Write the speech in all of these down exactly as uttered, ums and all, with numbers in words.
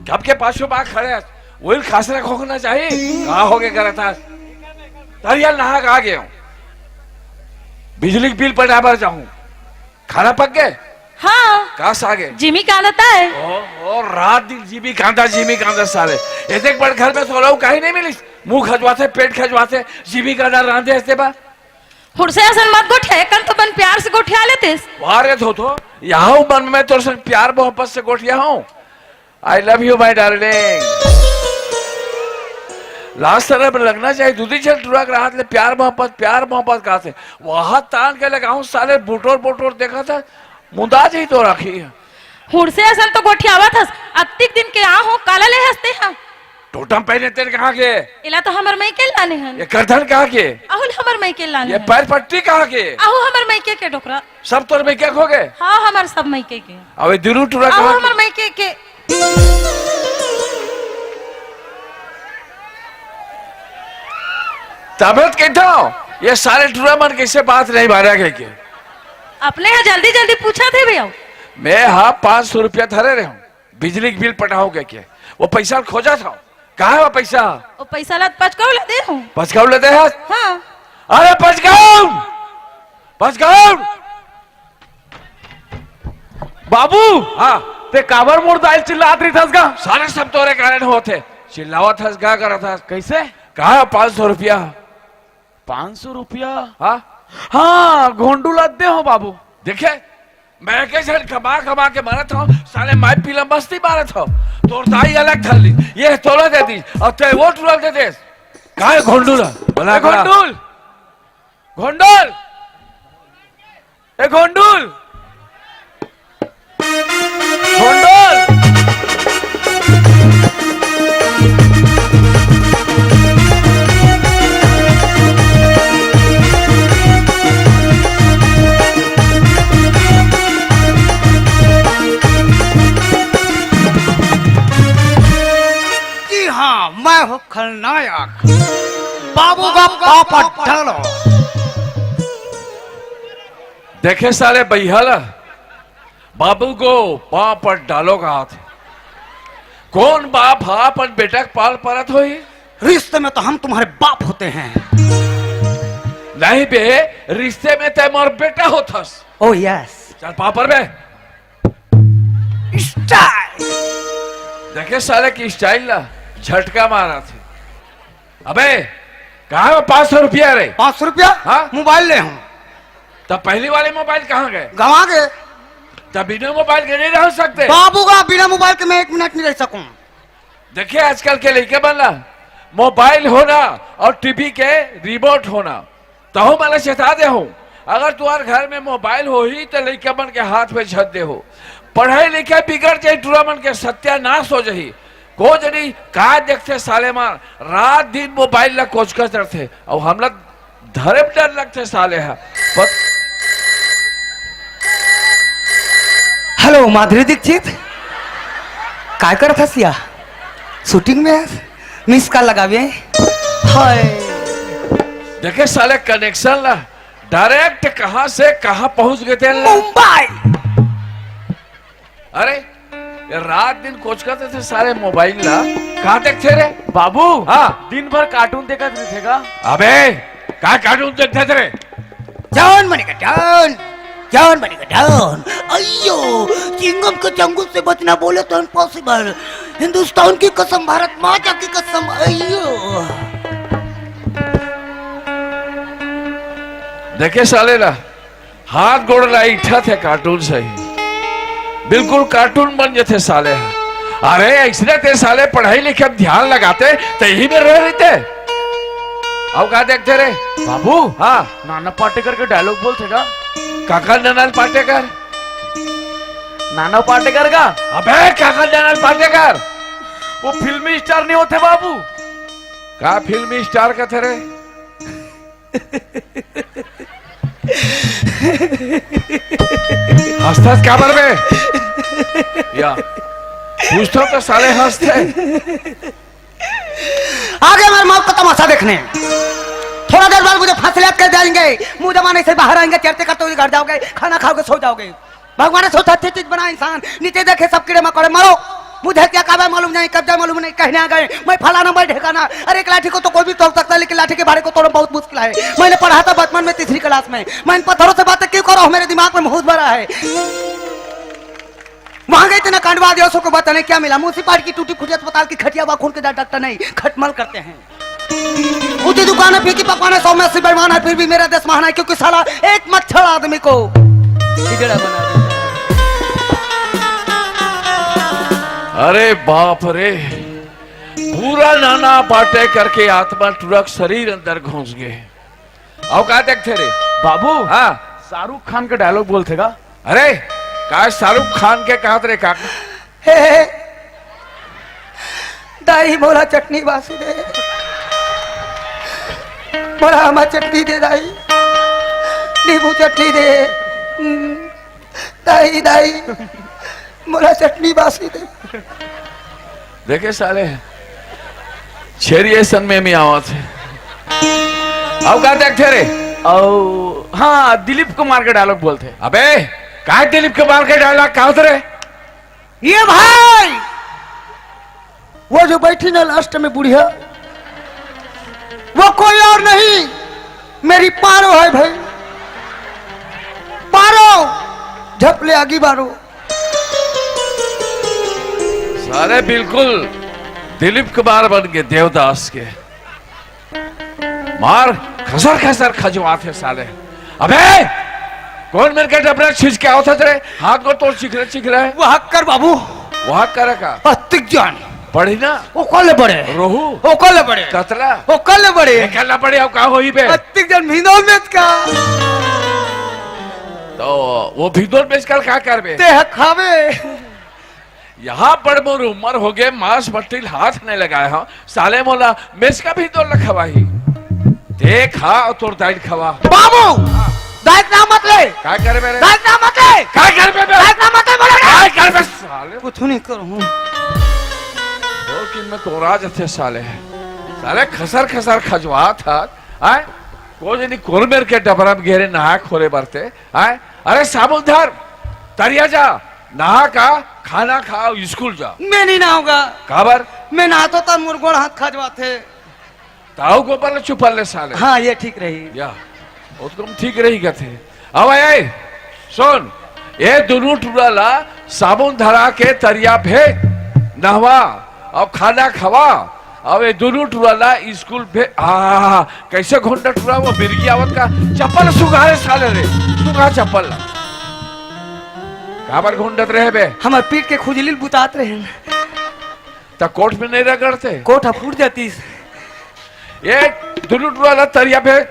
कब के पाछू बाग खड़े हस, वही खासरा खोखना चाहिए। कहाँ होगे करत हस? तरिया नहा के आ गए हूँ, बिजली के बिल पटाए बर जाहूँ। खाना पक गए? हाँ। कहाँ से आ गए? जिमी कांदा ताय। ओ, ओ, रात दिन जिमी कांदा, जिमी कांदा साले। एक बड़ घर में सोलहू कहीं नहीं मिलिस। मुंह खजवाथे, पेट खजवाथे, जिमी कांदा रांधे हस्ते बा। हुड़से असन मत गोठिया, एकन तो बन प्यार से गोठिया लेतेस। वाह रे धोतो, यहाँ हूँ मन में तोर संग प्यार मोहब्बत से गोठिया हूँ। I love you, my darling। लाज शरम लगना चाहिए। दू दिन चल टुरा के राहत ले प्यार मोहब्बत, प्यार मोहब्बत कहा से वहां तान के लगाऊं साले, बोटोर बोटोर देखा था, मुंदा जी तो रखी है। हुड़से असन तो गोठियावत हस, अत्तिक दिन के आ हो, काला ले हंसते हैं। टोटम पहने तेरे कहाँ के? इला तो हमर मई के लाने हन। ये करधन कहाँ के? अहुल हमर मई के लाने ये हन। पैर पट्टी कहाँ के? अहू हमर मई के, के डोकरा। सब तोर मई के हो गए? हाँ, हमर सब मई के के। अबे दुनू टुरा अहू कहाँ के? हमर मई के के। तबे तो कहता हूँ, ये सारे टुरा मन कैसे बात नहीं मारा गए के? अपने यहाँ जल्दी जल्दी पूछा थे भैया। मैं हाँ पाँच सौ रुपया धरे रहे हूँ, बिजली के बिल पटाओगे के? वो पैसा खोजा था, कहाँ है वो पैसा? वो पैसा ला पचकाऊ ला दे हूँ। पचकाऊ लेते हैं? हाँ। अरे पचकाऊ, पचकाऊ। बाबू, हाँ। ते काबर मोर दाई ल चिल्लात रहिथस गा? सारे सब तोरे कारण होत हे। चिल्लावत हस, का करत हस? कैसे? कहाँ पाँच सौ रुपया? पाँच सौ रुपया? हाँ। हाँ, घोंडू ला दे हो बाबू। देखे, मैं के झन कमा कमा के मरत हूँ, साले माई पीला मस्ती मारत हूँ। तोर दाई अलग धर ली, ये तोला दे दी, और ते वो टुरा दे दे। कहाँ है घोंडू ला? बोला ए, घोंडूल। घोंडूल। ए घोंडूल, घोंडूल। जी हाँ, मैं हूँ खलनायक, बाबू का पापा डालो। देखे साले बइहा ला, बाबू को पाँव पर डालो का हाथ। कौन बाप हा अपन बेटा के पाल परत होही? रिश्ते में तो हम तुम्हारे बाप होते हैं। नहीं बे, रिश्ते में ते मोर बेटा होथस। Oh yes। चल पाँव पर बे। Style। देखे साले की style ला, झटका मारा थे। अबे, कहाँ है पाँच सौ रुपया रे? पाँच सौ रुपया? हाँ? मोबाइल ले हूँ। तब पहली वाले मोबाइल कहाँ गए? गवा गए। तब बिना मोबाइल के नहीं रह सकते। बाबू का बिना मोबाइल के मैं एक मिनट नहीं रह सकूँ। देखिए, आजकल के लइका मन ला मोबाइल होना और टीवी के रिमोट होना, तहूँ मन ला चेता दे हूँ, अगर तुम्हारे घर में मोबाइल होही तो लइका मन के हाथ में झन दे हो। पढ़ाई लिखाई बिगड़ जाही, टूरा मन के सत्यानाश हो जाही। को जनी का देखथे साले मन, रात दिन मोबाइल ला कोचकत रथे, अउ हमला धरे म डर लगथे साले ह। पत- हेलो माधुरी दीक्षित, काय करत हस या? शूटिंग में हस? मिस कॉल लगावे। हाय। देखे साले कनेक्शन ला, डायरेक्ट कहाँ से कहाँ पहुंच गए थे। मुंबई। अरे, ये रात दिन कोचकत रथे सारे मोबाइल ला, का देखथे रे? बाबू, हाँ। दिन भर कार्टून देखत रहिथे का? अबे, का कार्टून देखथे रे? जॉन बनेगा डॉन, जॉन बनेगा डॉन। अयो, चिंगम के चंगुल से बचना बोले तो इम्पॉसिबल। हिंदुस्तान की कसम, भारत माता की कसम। अयो। देखे साले ला, हाथ गोड़ ला इठा थे कार्टून सही, बिल्कुल कार्टून बन जथे साले ह। अरे, अइसने ते साले पढ़ाई लिखे म ध्यान लगाते, ते इही में रह रहिते। अउ का देखते रे? बाबू, हाँ। नाना पाटेकर के डायलॉग बोलथे का? काकर नाना पाटेकर? नाना पाटेकर का? अबे, काकर नाना पाटेकर? वो फिल्मी स्टार नहीं होते बाबू। का फिल्मी स्टार कथे रे? हंसथस काबर बे? या, पूछथों तो साले हंसथे। आगे हमारे मौत का तमाशा देखने। थोड़ा देर बाद मुझे फांसी लटका देंगे, मुंह जबान से बाहर आएंगे, चढ़ते करते हुए घर जाओगे, खाना खाओगे, सो जाओगे। भगवान ने सोचा अच्छी चीज बना इंसान, नीचे देखे सब कीड़े मकोड़े, मरो। मुझे क्या कब है मालूम नहीं, कब जाए मालूम नहीं, कहने आ गए, मैं फलाना, मैं ढेकाना। अरे, एक लाठी को तो कोई भी तोड़ सकता है, लेकिन लाठी के भारे को तोड़ना बहुत मुश्किल है। मैंने पढ़ा था बचपन में तीसरी क्लास में, मैं इन पत्थरों से बातें क्यों कर रहा हूँ, मेरे दिमाग में भूत भरा है। वहां गए थे ना कांडवा दिवसों को बताने, क्या मिला? म्युनिसिपालिटी की टूटी फूटी अस्पताल की खटिया, वहां खून के डॉक्टर नहीं, खटमल करते हैं। ऊंची दुकान है, फीकी पकवान है, सौ में अस्सी बेईमान है, फिर भी मेरा देश महान है, क्योंकि साला एक मच्छर आदमी को हिजड़ा बना देता है। अरे बाप रे, पूरा नाना बाटे करके आत्मा टुरक शरीर अंदर घुस गए। अउ का देखथे रे? बाबू, हाँ। शाहरुख खान के डायलॉग बोलथे का? अरे, का शाहरुख खान के कहत रे का? हे, दाई मोला चटनी बासी दे, मोला आमा चटनी दे दाई, नींबू चटनी दे। हम्म, दाई, दाई, मोला चटनी बासी दे। देखे साले, छेरी असन में, में आवत हे। अउ का देखथे रे? अउ, हाँ, दिलीप कुमार के डायलॉग बोलथे। अबे, का दिलीप कुमार के डायलॉग का होथे रे? ये भाई, वो जो बैठी ना लास्ट में बुढ़िया, वो कोई और नहीं, मेरी पारो है भाई। पारो, झपले आगी बारो। साले बिल्कुल दिलीप कुमार बन गए देवदास के। मार खसर खसर खजवात हे साले। अबे, कोन मेर के डबरा छींच के आवत हे रे? हाथ को तोड़ चिखरे चिखरे। वहाक कर बाबू। वहाक करे का? अतिक जान। बड़ी ना? ओकर ले बड़े। रोहू? ओकर ले बड़े। कतला? ओकर ले बड़े। एकर ले बड़े, अब का होही बे? अतिक जान भिंदो मेच का। तो वो भिंदो मेच का का करबे? ते ह खाबे। यहाँ बड़ मोर उम्र हो गए, मांस मट्टी ल हाथ नहीं लगाए हो, साले मोला मेचका भिंदो ल खवाही। देख हा, तोर दाई ल खवा। बाबू, दाई के नाम मत ले। काय करबे रे? दाई के नाम मत ले। काय करबे बे? दाई के नाम मत ले, बोले ना। काय करबे साले? कुछ नहीं करूँ। बोल कि मैं कोरा जथे साले। साले खसर खसर खजवात हा। आय? को जनी कोन मेर के डबरा में गेरे नहा खोरे बरते। आय? अरे साबुन धर, तरिया जा, नहा का, खाना खा, स्कूल जा। मैं नहीं नहाऊंगा। काबर? मैं नहातो त मोर गोड़ हाथ खजवाथे। ताऊ को पर चुपल ले साले। हाँ, ये ठीक रही। या, वो तो तुम ठीक रही कहते। अब आय, आय, सुन, ये दोनों टूरा ला साबुन धरा के तरिया भेज, नहवा, अब खाना खवा, अब ये दोनों टूरा ला स्कूल भेज। आ, कैसे घोंडा टूरा वो बिरगी आवत का चप्पल सुघारे साले रे, सुघा चप्पल ला। काबर घोंडत रहे बे? हमार पीठ के खुजली ल बुतात रहे। त कोट में नहीं रगड़ते? कोट ह फूट जातीस। ये दोनों टूरा ला तरिया भेज,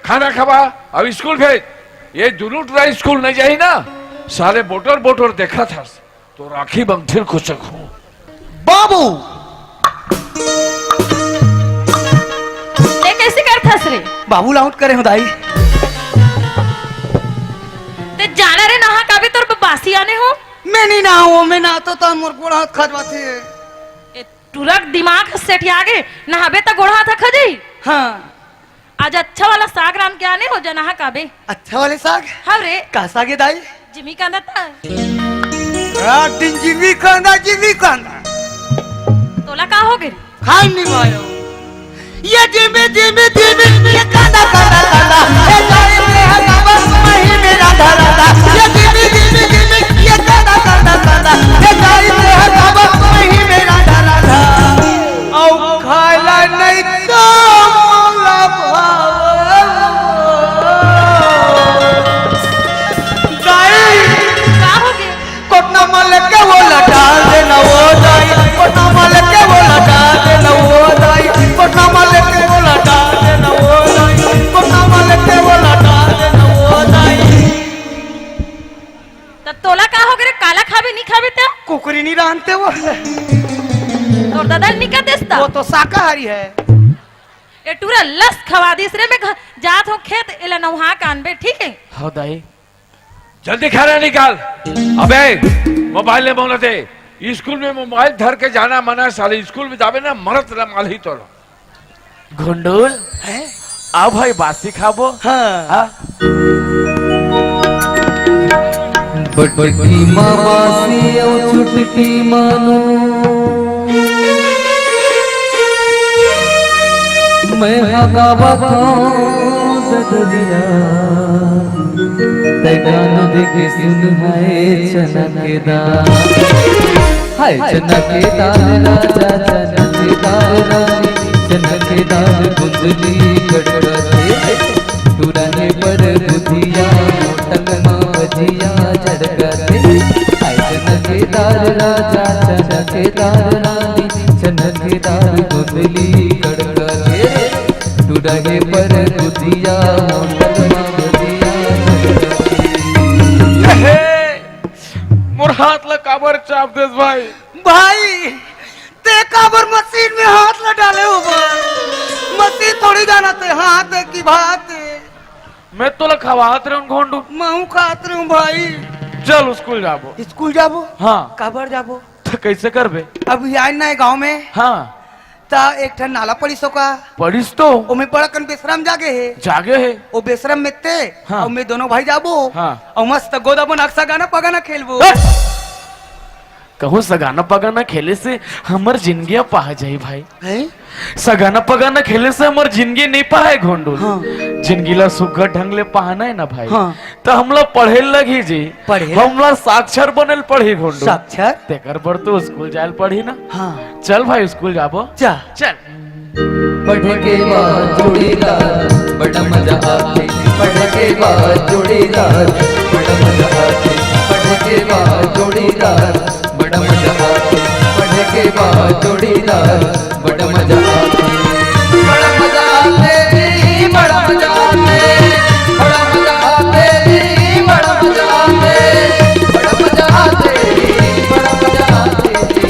खाना खवा, अब स्कूल भेज। ये दोनों टूरा स्कूल नहीं जाही ना, साले बोटर बोटर देखत हस, तो राखी बंगठिन कुचक हो। बाबू! ते कैसे करथस रे? बाबू ल आउट करे हो दाई। ते जाना रे नहा काबे तोर बासी आने हो? मैं नहीं नहाऊं, मैं नहातो त मोर गोड़ हाथ खजवाथे। ए, टुरक दिमाग सेठिया गे, नहाबे त गोड़ हाथ खजही। हाँ। आज अच्छा वाला साग रांध के आने हो, जा नहा काबे। अच्छा वाले साग? हाँ रे। का साग हे दाई? जिमी कांदा त। रात दिन जिमी कांदा, जिमी कांदा। तोला का हो गे? खान नहीं पायो। ये जिमी, जिमी, जिमी, ये कांदा, कांदा, कांदा। ये जाई पे है बाबा, वही मेरा धरा था। ये जिमी, जिमी, जिमी, ये कांदा, कांदा, कांदा। ये जाई पे है बाबा, वही मेरा धरा था। औ खाला नहीं तो मोला भाव। दाई। का हो गे? कोटना में लेके वो लटा देना वो दाई, कोटना में लेके वो लटा देना वो दाई, कोटना में लेके वो लटा देना वो दाई, कोटना में लेके वो लटा देना वो दाई। त तोला का हो गे रे? काला खाबे, नहीं खाबे त? कुकरी नहीं रांधते वो। तोर दादा ल निका देस त? वो तो शाकाहारी है। ए टूरा लस खवा दिस रे, मैं घ-, जात हूँ खेत, एला नहा के आनबे, ठीक है? हाँ दाई। जल्दी खाना निकाल। अबे, मोबाइल ले मोला दे। स्कूल में मोबाइल धर के जाना मना है साले। स्कूल में जाबे ना, मरत ला मालही तोला। घुंडूल, हैं? आ भाई बासी खाबो। हाँ। हाँ? बटकी मा बासी अउ चुटकी मानो। मैं ह गावत हंव ददरिया, तैं कान दे के सुन हे चनकदार। हाय चनकदार राजा, चनकदार रानी, चनकदार कुंडली खड़कथे। टुरा हे पर बुधिया, होटल म बजिया झड़कथे। हाय चनकदार राजा, चनकदार रानी, चनकदार कुंडली खड़कथे। टुरा हे पर बुधिया, होटल म बजिया झड़कथे। हे, मोर हाथ ला काबर चाप देस भाई? भाई, तैं काबर मशीन में हाथ ला डाले हो बा? मशीन थोड़ी जानत हे हाथ हे कि भात हे। मैं तोला खवात रहेंव घोंडू। महूं खात रहेंव भाई। चल स्कूल जाबो। स्कूल जाबो? हाँ। काबर जाबो? त कइसे करबे? अभी आय ना गांव में। हाँ। त एक ठन नाला पड़िस ओ का। पड़िस तो। ओमे बड़कन बेसरम जागे हे। जागे हे। ओ बेसरम में तैं हाँ। अउ मैं दोनों भाई जाबो। हाँ। अउ मस्त गोदा बना के सगाना पगाना खेलबो। हट! कहूं सगाना पगाना खेले से हमर जिनगी पहा जाही भाई। हैं? सगाना पगाना खेले से हमर जिनगी नइ पहाय घोंडू। हाँ। जिनगी ला सुग्घर ढंग ले पहाना हे ना भाई। हाँ। त हमला पढ़े ल लगही जी। पढ़े ल? हमला साक्षर बने ल पड़ही घोंडू। साक्षर? तेकर बर तो स्कूल जाय ल पड़ही ना। हाँ। चल भाई स्कूल जाबो। जा। चल। पढ़े के बाद जोड़ीदार, बड़ा मजा आथे। पढ़े के बाद जोड़ीदार, बड़ा मजा आथे। पढ़े के बाद जोड़ीदार, बड़ा मजा आथे। पढ़े के बाद जोड़ीदार, बड़ा मजा आथे। बड़ा मजा आथे जी, बड़ा मजा आथे। बड़ा मजा आथे जी, बड़ा मजा आथे। बड़ा मजा आथे जी, बड़ा मजा आथे।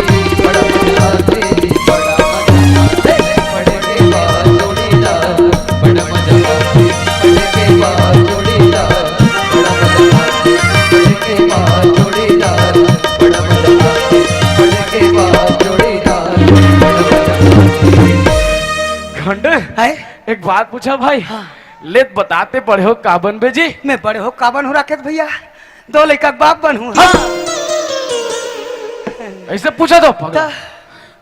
घंटे, हैं? एक बात पूछा भाई। हाँ। ले त बता, तैं बड़े हो का बनबे जी? मैं बड़े हो का बनहूं राकेश भैया? दो लइका के बाप बनहूं। हाँ। अइसे पूछा तो पगला। त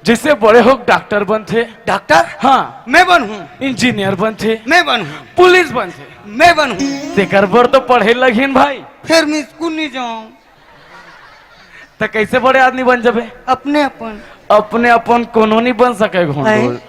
जइसे बड़े हो डॉक्टर बनथे। डॉक्टर? हाँ। मैं बनहूं। इंजीनियर बनथे। मैं बनहूं। पुलिस बनथे। मैं बनहूं। तेकर बर तो पढ़े ल लगही न भाई। फेर मैं स्कूल नइ जांव। त कइसे बड़े आदमी बन जाबे? अपने अपन। अपने अपन कोनो नइ बन सकय घोंडू। हैं?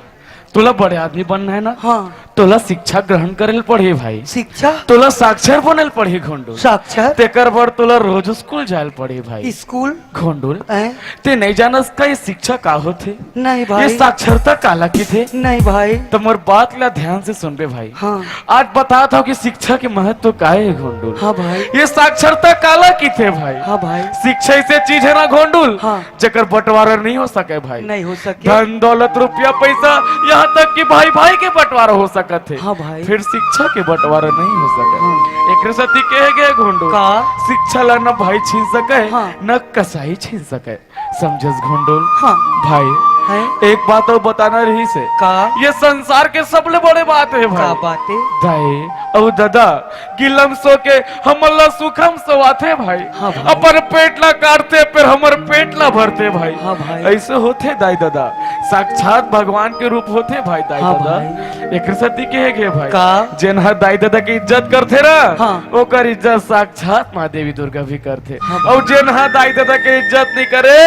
तोला बड़े आदमी बनना हे ना? हाँ। तोला शिक्षा ग्रहण करे ल पड़ही भाई। शिक्षा? तोला साक्षर बने ल पड़ही घोंडू। साक्षर? तेकर बर तोला रोज स्कूल जाय ल पड़ही भाई। स्कूल? घोंडू। हैं? तैं नइ जानस का ये शिक्षा का होथे? नहीं भाई। ये साक्षरता काला किथे? नहीं भाई। त मोर बात ला ध्यान से सुनबे भाई। हाँ। आज बतात हंव कि शिक्षा के महत्व का हे घोंडू। हाँ भाई। ये साक्षरता काला किथे भाई? हाँ भाई। शिक्षा अइसे चीज हे ना घोंडू। हाँ। जेकर बंटवारा नइ हो सकय भाई। नइ हो सकय। धन दौलत रुपया पइसा, यहाँ तक कि भाई भाई के बंटवारा हो सकत हे। हाँ भाई। फेर शिक्षा के बंटवारा नइ हो सकय। हाँ। एकरे सेती कहे गे घोंडू। का? शिक्षा ला न भाई छीन सकय, हाँ। न कसाई छीन सकय। समझस घोंडू? हाँ। भाई, हैं? एक बात अउ बताना रहिस हे। का? ये संसार के सबले बड़े बात हे भाई। का बात हे? दाई अउ ददा, गिलम सो के हमन ला सुखम सोवाथे भाई। हाँ भाई। अपन पेट ला काटथे, फेर हमर पेट ला भरथे भाई। हाँ भाई। अइसे होथे दाई ददा, साक्षात भगवान के रूप होथे भाई दाई हाँ ददा। भाई। एकर सेती कहे गे भाई, का? जेन ह दाई ददा के इज्जत करथे ना, हाँ। ओकर इज्जत साक्षात माँ देवी दुर्गा भी करथे। हाँ भाई। अउ जेन ह दाई ददा के इज्जत नइ करे,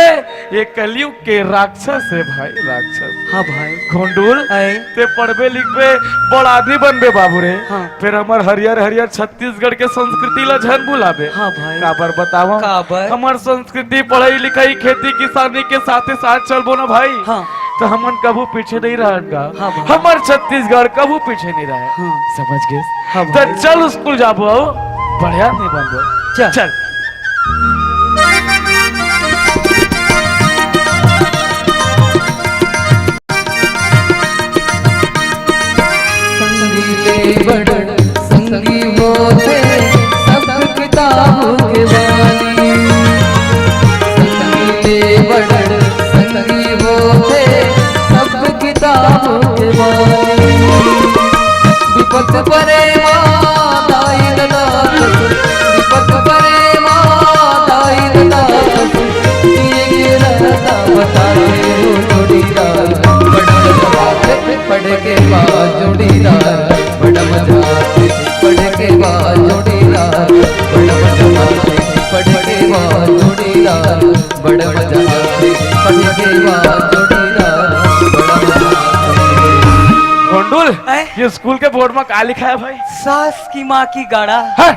ये कलयुग के राक्षस हे भाई, राक्षस। हाँ भाई। घोंडुल, आए। ते पढ़बे लिखबे, बड़ आदमी बनबे बाबू रे। हाँ। फेर हमर हरियर हरियर छत्तीसगढ़ के संस्कृति ला झन भुलाबे। हाँ भाई। काबर बतावं? काबर? हमर संस्कृति, पढ़ाई लिखाई, खेती किसानी के साथे साथ चलबो ना भाई, हाँ। त हमन कभू पीछे नइ रहन गा। हाँ भाई। हमर छत्तीसगढ़ कभू पीछे नइ रहय। हाँ। समझ गेस? हाँ त भाई। चल स्कूल जाबो, बढ़िया नइ बनबो। चल। चल। संगी ले बड़ संगी होथे सब किताबों के वाली। संगी ले बड़ संगी होथे सब किताबों के वाली। विपत परे मा दाई ददा, विपत परे मा दाई ददा, ये के रहता बताए हो जोड़ीदार। बड़ा मजा आथे पढ़ के बाद स्कूल के बोर्ड में का लिखा है भाई? सास की माँ की गाड़ा। हाँ।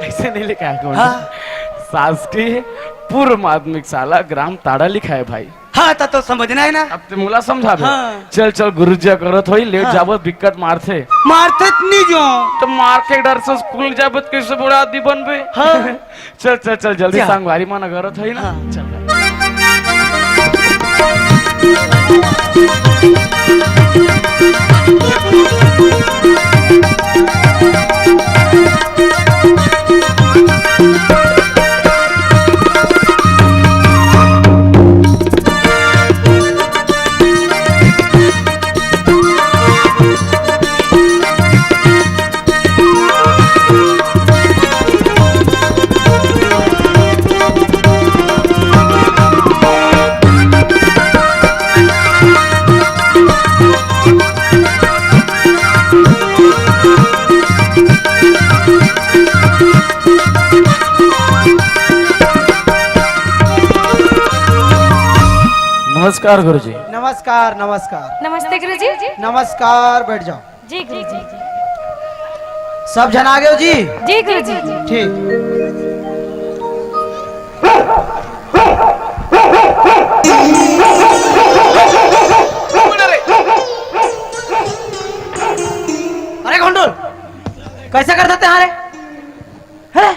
ऐसे नहीं लिखा है बोर्ड में। हाँ। शासकीय पूर्व माध्यमिक शाला ग्राम ताड़ा लिखा है भाई। हाँ, त तो समझना है ना। अब ते मोला समझा दे। हाँ। चल चल, गुरुजी करत होही, लेट हाँ। जाबो, बिकट मारथे। मारथे त नहीं जो। त मार के डर से स्कूल जाबो त कैसे बड़ा आदमी बनबे? हाँ। चल चल चल, जल्दी जा। संगवारी मन करत होही ना। हाँ। चल। नमस्कार गुरुजी। नमस्कार, नमस्कार। नमस्ते गुरुजी। नमस्कार, बैठ जाओ। जी गुरुजी। सब झन आ गए हो जी? जी गुरुजी। ठीक। अरे घोंडुल, कैसे कर देते हैं रे? हैं?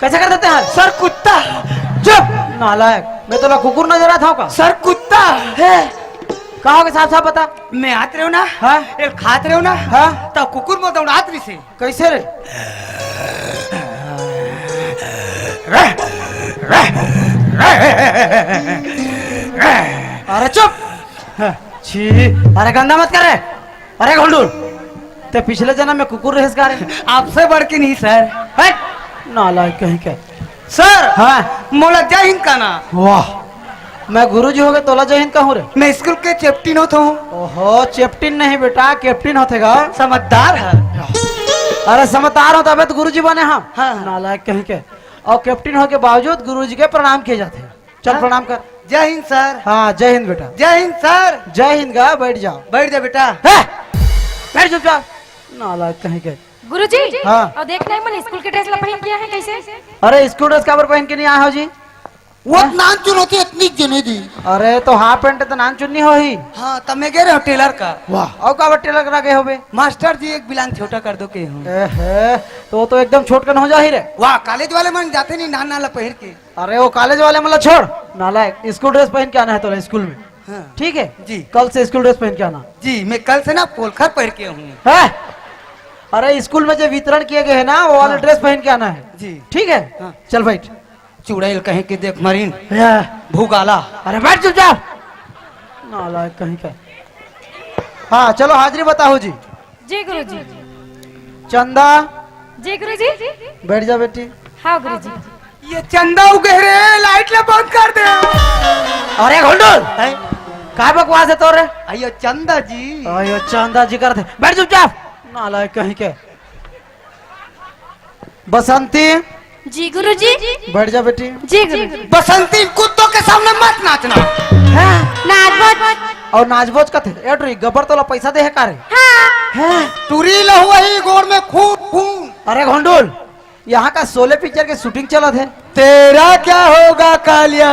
कैसे कर देते हैं? सर, कुत्ता। चुप, नालायक। मैं तोला कुकुर नजर आता हूँ का? सर, कुत्ता। है। का होगे साफ साफ बता। मैं आत रहे हो ना? हाँ। एल खात रहे हो ना? हाँ। तो कुकुर में दौड़ात रही से। कैसे रे? अरे चुप। छी। अरे गंदा मत कर रे। अरे घोंडुल, ते पिछले जन्म में कुकुर रहेस का रे? आपसे बढ़ के नहीं सर। हट! नालायक कहीं के। सर, हाँ। मोला जय हिंद कहना। वाह, मैं गुरुजी होगे तोला जय हिंद कहूँ रे? मैं स्कूल के चैप्टिन होत हूँ। ओहो, चैप्टिन नहीं बेटा, कैप्टिन होथे गा। समझदार है। अरे समझदार हो तबे तो गुरुजी बने हम। हाँ। नालायक कहीं के। और कैप्टिन होके बावजूद गुरुजी के प्रणाम किए जाते हैं। चल, हाँ। प्रणाम कर। जय हिंद सर। हाँ, जय हिंद बेटा। जय हिंद सर। जय हिंद गा, बैठ जाओ। बैठ जा बेटा। है? बैठ चुपचाप। नालायक कहीं के। गुरुजी, हाँ। और देख नहीं मन स्कूल के ड्रेस ला पहन के आए हे कैसे? अरे स्कूल ड्रेस काबर पहन के नहीं आए हो जी? वो हाँ? नान चुन होती इतनी जने दी। अरे तो हाफ पैंट तो नान चुन्नी हो ही। हाँ, तब मैं गे रहे हो टेलर का। वाह, और काबर टेलर करा गए हो बे? मास्टर जी एक बिलान छोटा कर दो के हूँ। एहे, तो वो तो एकदम छोट कन हो जा ही रे। वाह, कॉलेज वाले मन जाते नहीं नान नाला पहन के। अरे वो कॉलेज वाले मतलब छोड़, नालायक, स्कूल ड्रेस पहन के आना है तोला स्कूल में। हाँ। ठीक है? जी। कल से स्कूल ड्रेस पहन के आना। जी, मैं कल से ना पोलखर पहन के हूँ। है? अरे स्कूल में जो वितरण किए गए हैं ना, वो वाला हाँ। ड्रेस पहन के आना है। जी। ठीक है? हाँ। चल बैठ। चुड़ैल कहीं की देख मरीन। या। भूगाला। अरे बैठ चुपचाप। नालायक कहीं का। हाँ, चलो हाजिरी बताओ जी। जी गुरुजी। चंदा। जी गुरुजी। बैठ जा बेटी। हाँ गुरुजी। ये चंदा उगे रे, लाइट ला बंद कर दे। अरे घोंडुल, हैं? का बकवास है तोरे? अयो चंदा जी। अयो चंदा जी करते, बैठ चुपचाप। नालायक कहीं के। बसंती। जी गुरुजी। बैठ जा बेटी। जी गुरुजी। बसंती, कुत्तों के सामने मत नाचना। हैं? नाचबो। और नाचबो कथे, ए टुरी, गबर तोला पैसा दे है का रे? हाँ। हैं? टुरी लहू वही गोड़ में खून, खून। अरे घोंडुल, यहाँ का शोले पिक्चर के शूटिंग चलत है। तेरा क्या होगा कालिया?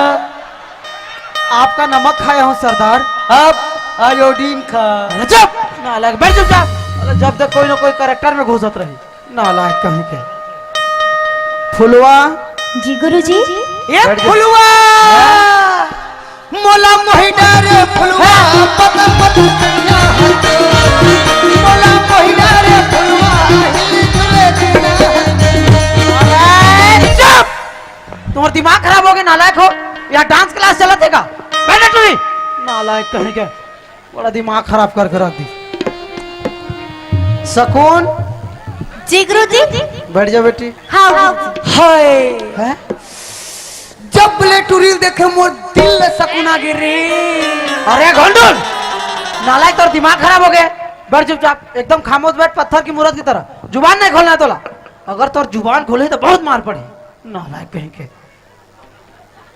आपका नमक खाया हूँ सरदार। अब आयोडीन खा। अरे चुप! नालायक, बैठ चुपचाप। अरे जब तक कोई ना कोई कैरेक्टर में घुसत रही। नालायक कहीं के। फुलवा। जी गुरुजी। ए बैठ जा। फुलवा! हाँ? मोला मोहिना रे फुलवा, पतल पतल करिया हाथे। मोला मोहिना रे फुलवा, हिली जुले जुले। अरे चुप! तुम्हारा दिमाग खराब हो गया, नालायक हो। यहाँ डांस क्लास चलत है का? बैठ टुरी। नालायक कहीं के। बड़ा दिमाग खराब करके रख दी। सकून। जी गुरुजी। बैठ जा बेटी। हाँ गुरुजी। हाय। हैं? जब ले टुरी ल देखे मोर दिल ले सकून आ गे रे। अरे घोंडुल, नालायक तोर दिमाग खराब हो गया। बैठ चुपचाप, एकदम खामोश बैठ पत्थर की मूरत की तरह। जुबान नहीं खोलना है तोला। अगर तोर जुबान खोले तो बहुत मार पड़े। नालायक कहीं के।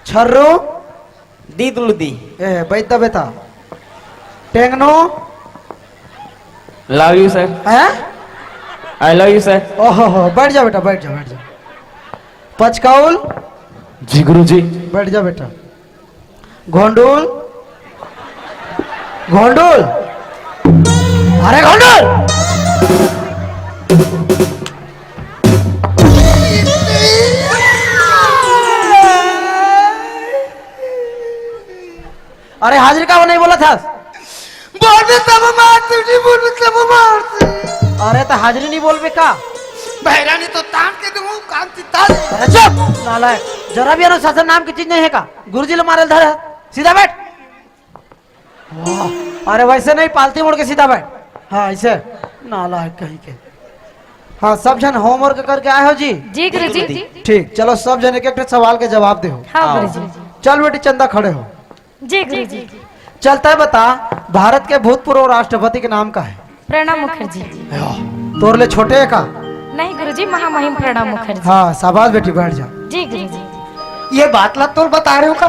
छर्रो। दी दुलदी। ए, बैठ दा बेटा। टेंगनो। Love you sir। हैं? I love you sir। ओहो हो, बैठ जा बेटा, बैठ जा, बैठ जा। पचकौल। जी गुरुजी। बैठ जा बेटा। घोंडुल। घोंडुल। अरे घोंडुल। अरे हाजिरी का नहीं बोला था? बोलबे तब मारती, नहीं बोलबे तब मारती। अरे तो हाजिरी नहीं बोलबे का? बहरा नहीं तो तान के दूंगा, कान चित्ता। अरे चुप नालायक, जरा भी अनुशासन नाम की चीज नहीं है का? गुरुजी ला मारे धर है, सीधा बैठ। वाह, अरे वैसे नहीं, पालती मुड़ के सीधा बैठ। हाँ ऐसे, नालायक कहीं के। हाँ, सब जन होमवर्क करके आए हो जी? जी गुरुजी। ठीक, चलो सब जन एक एक सवाल के जवाब दे हो। हाँ गुरुजी। चल बेटी चंदा, खड़े हो। जी गुरुजी। चलता है बता, भारत के भूतपूर्व राष्ट्रपति के नाम का है? प्रणब मुखर्जी। तोर ले छोटे है का? नहीं गुरुजी, महामहिम प्रणब मुखर्जी। हाँ शाबाश बेटी, बैठ जा। जी गुरुजी। ये बात ला तोर बता रहे हो का?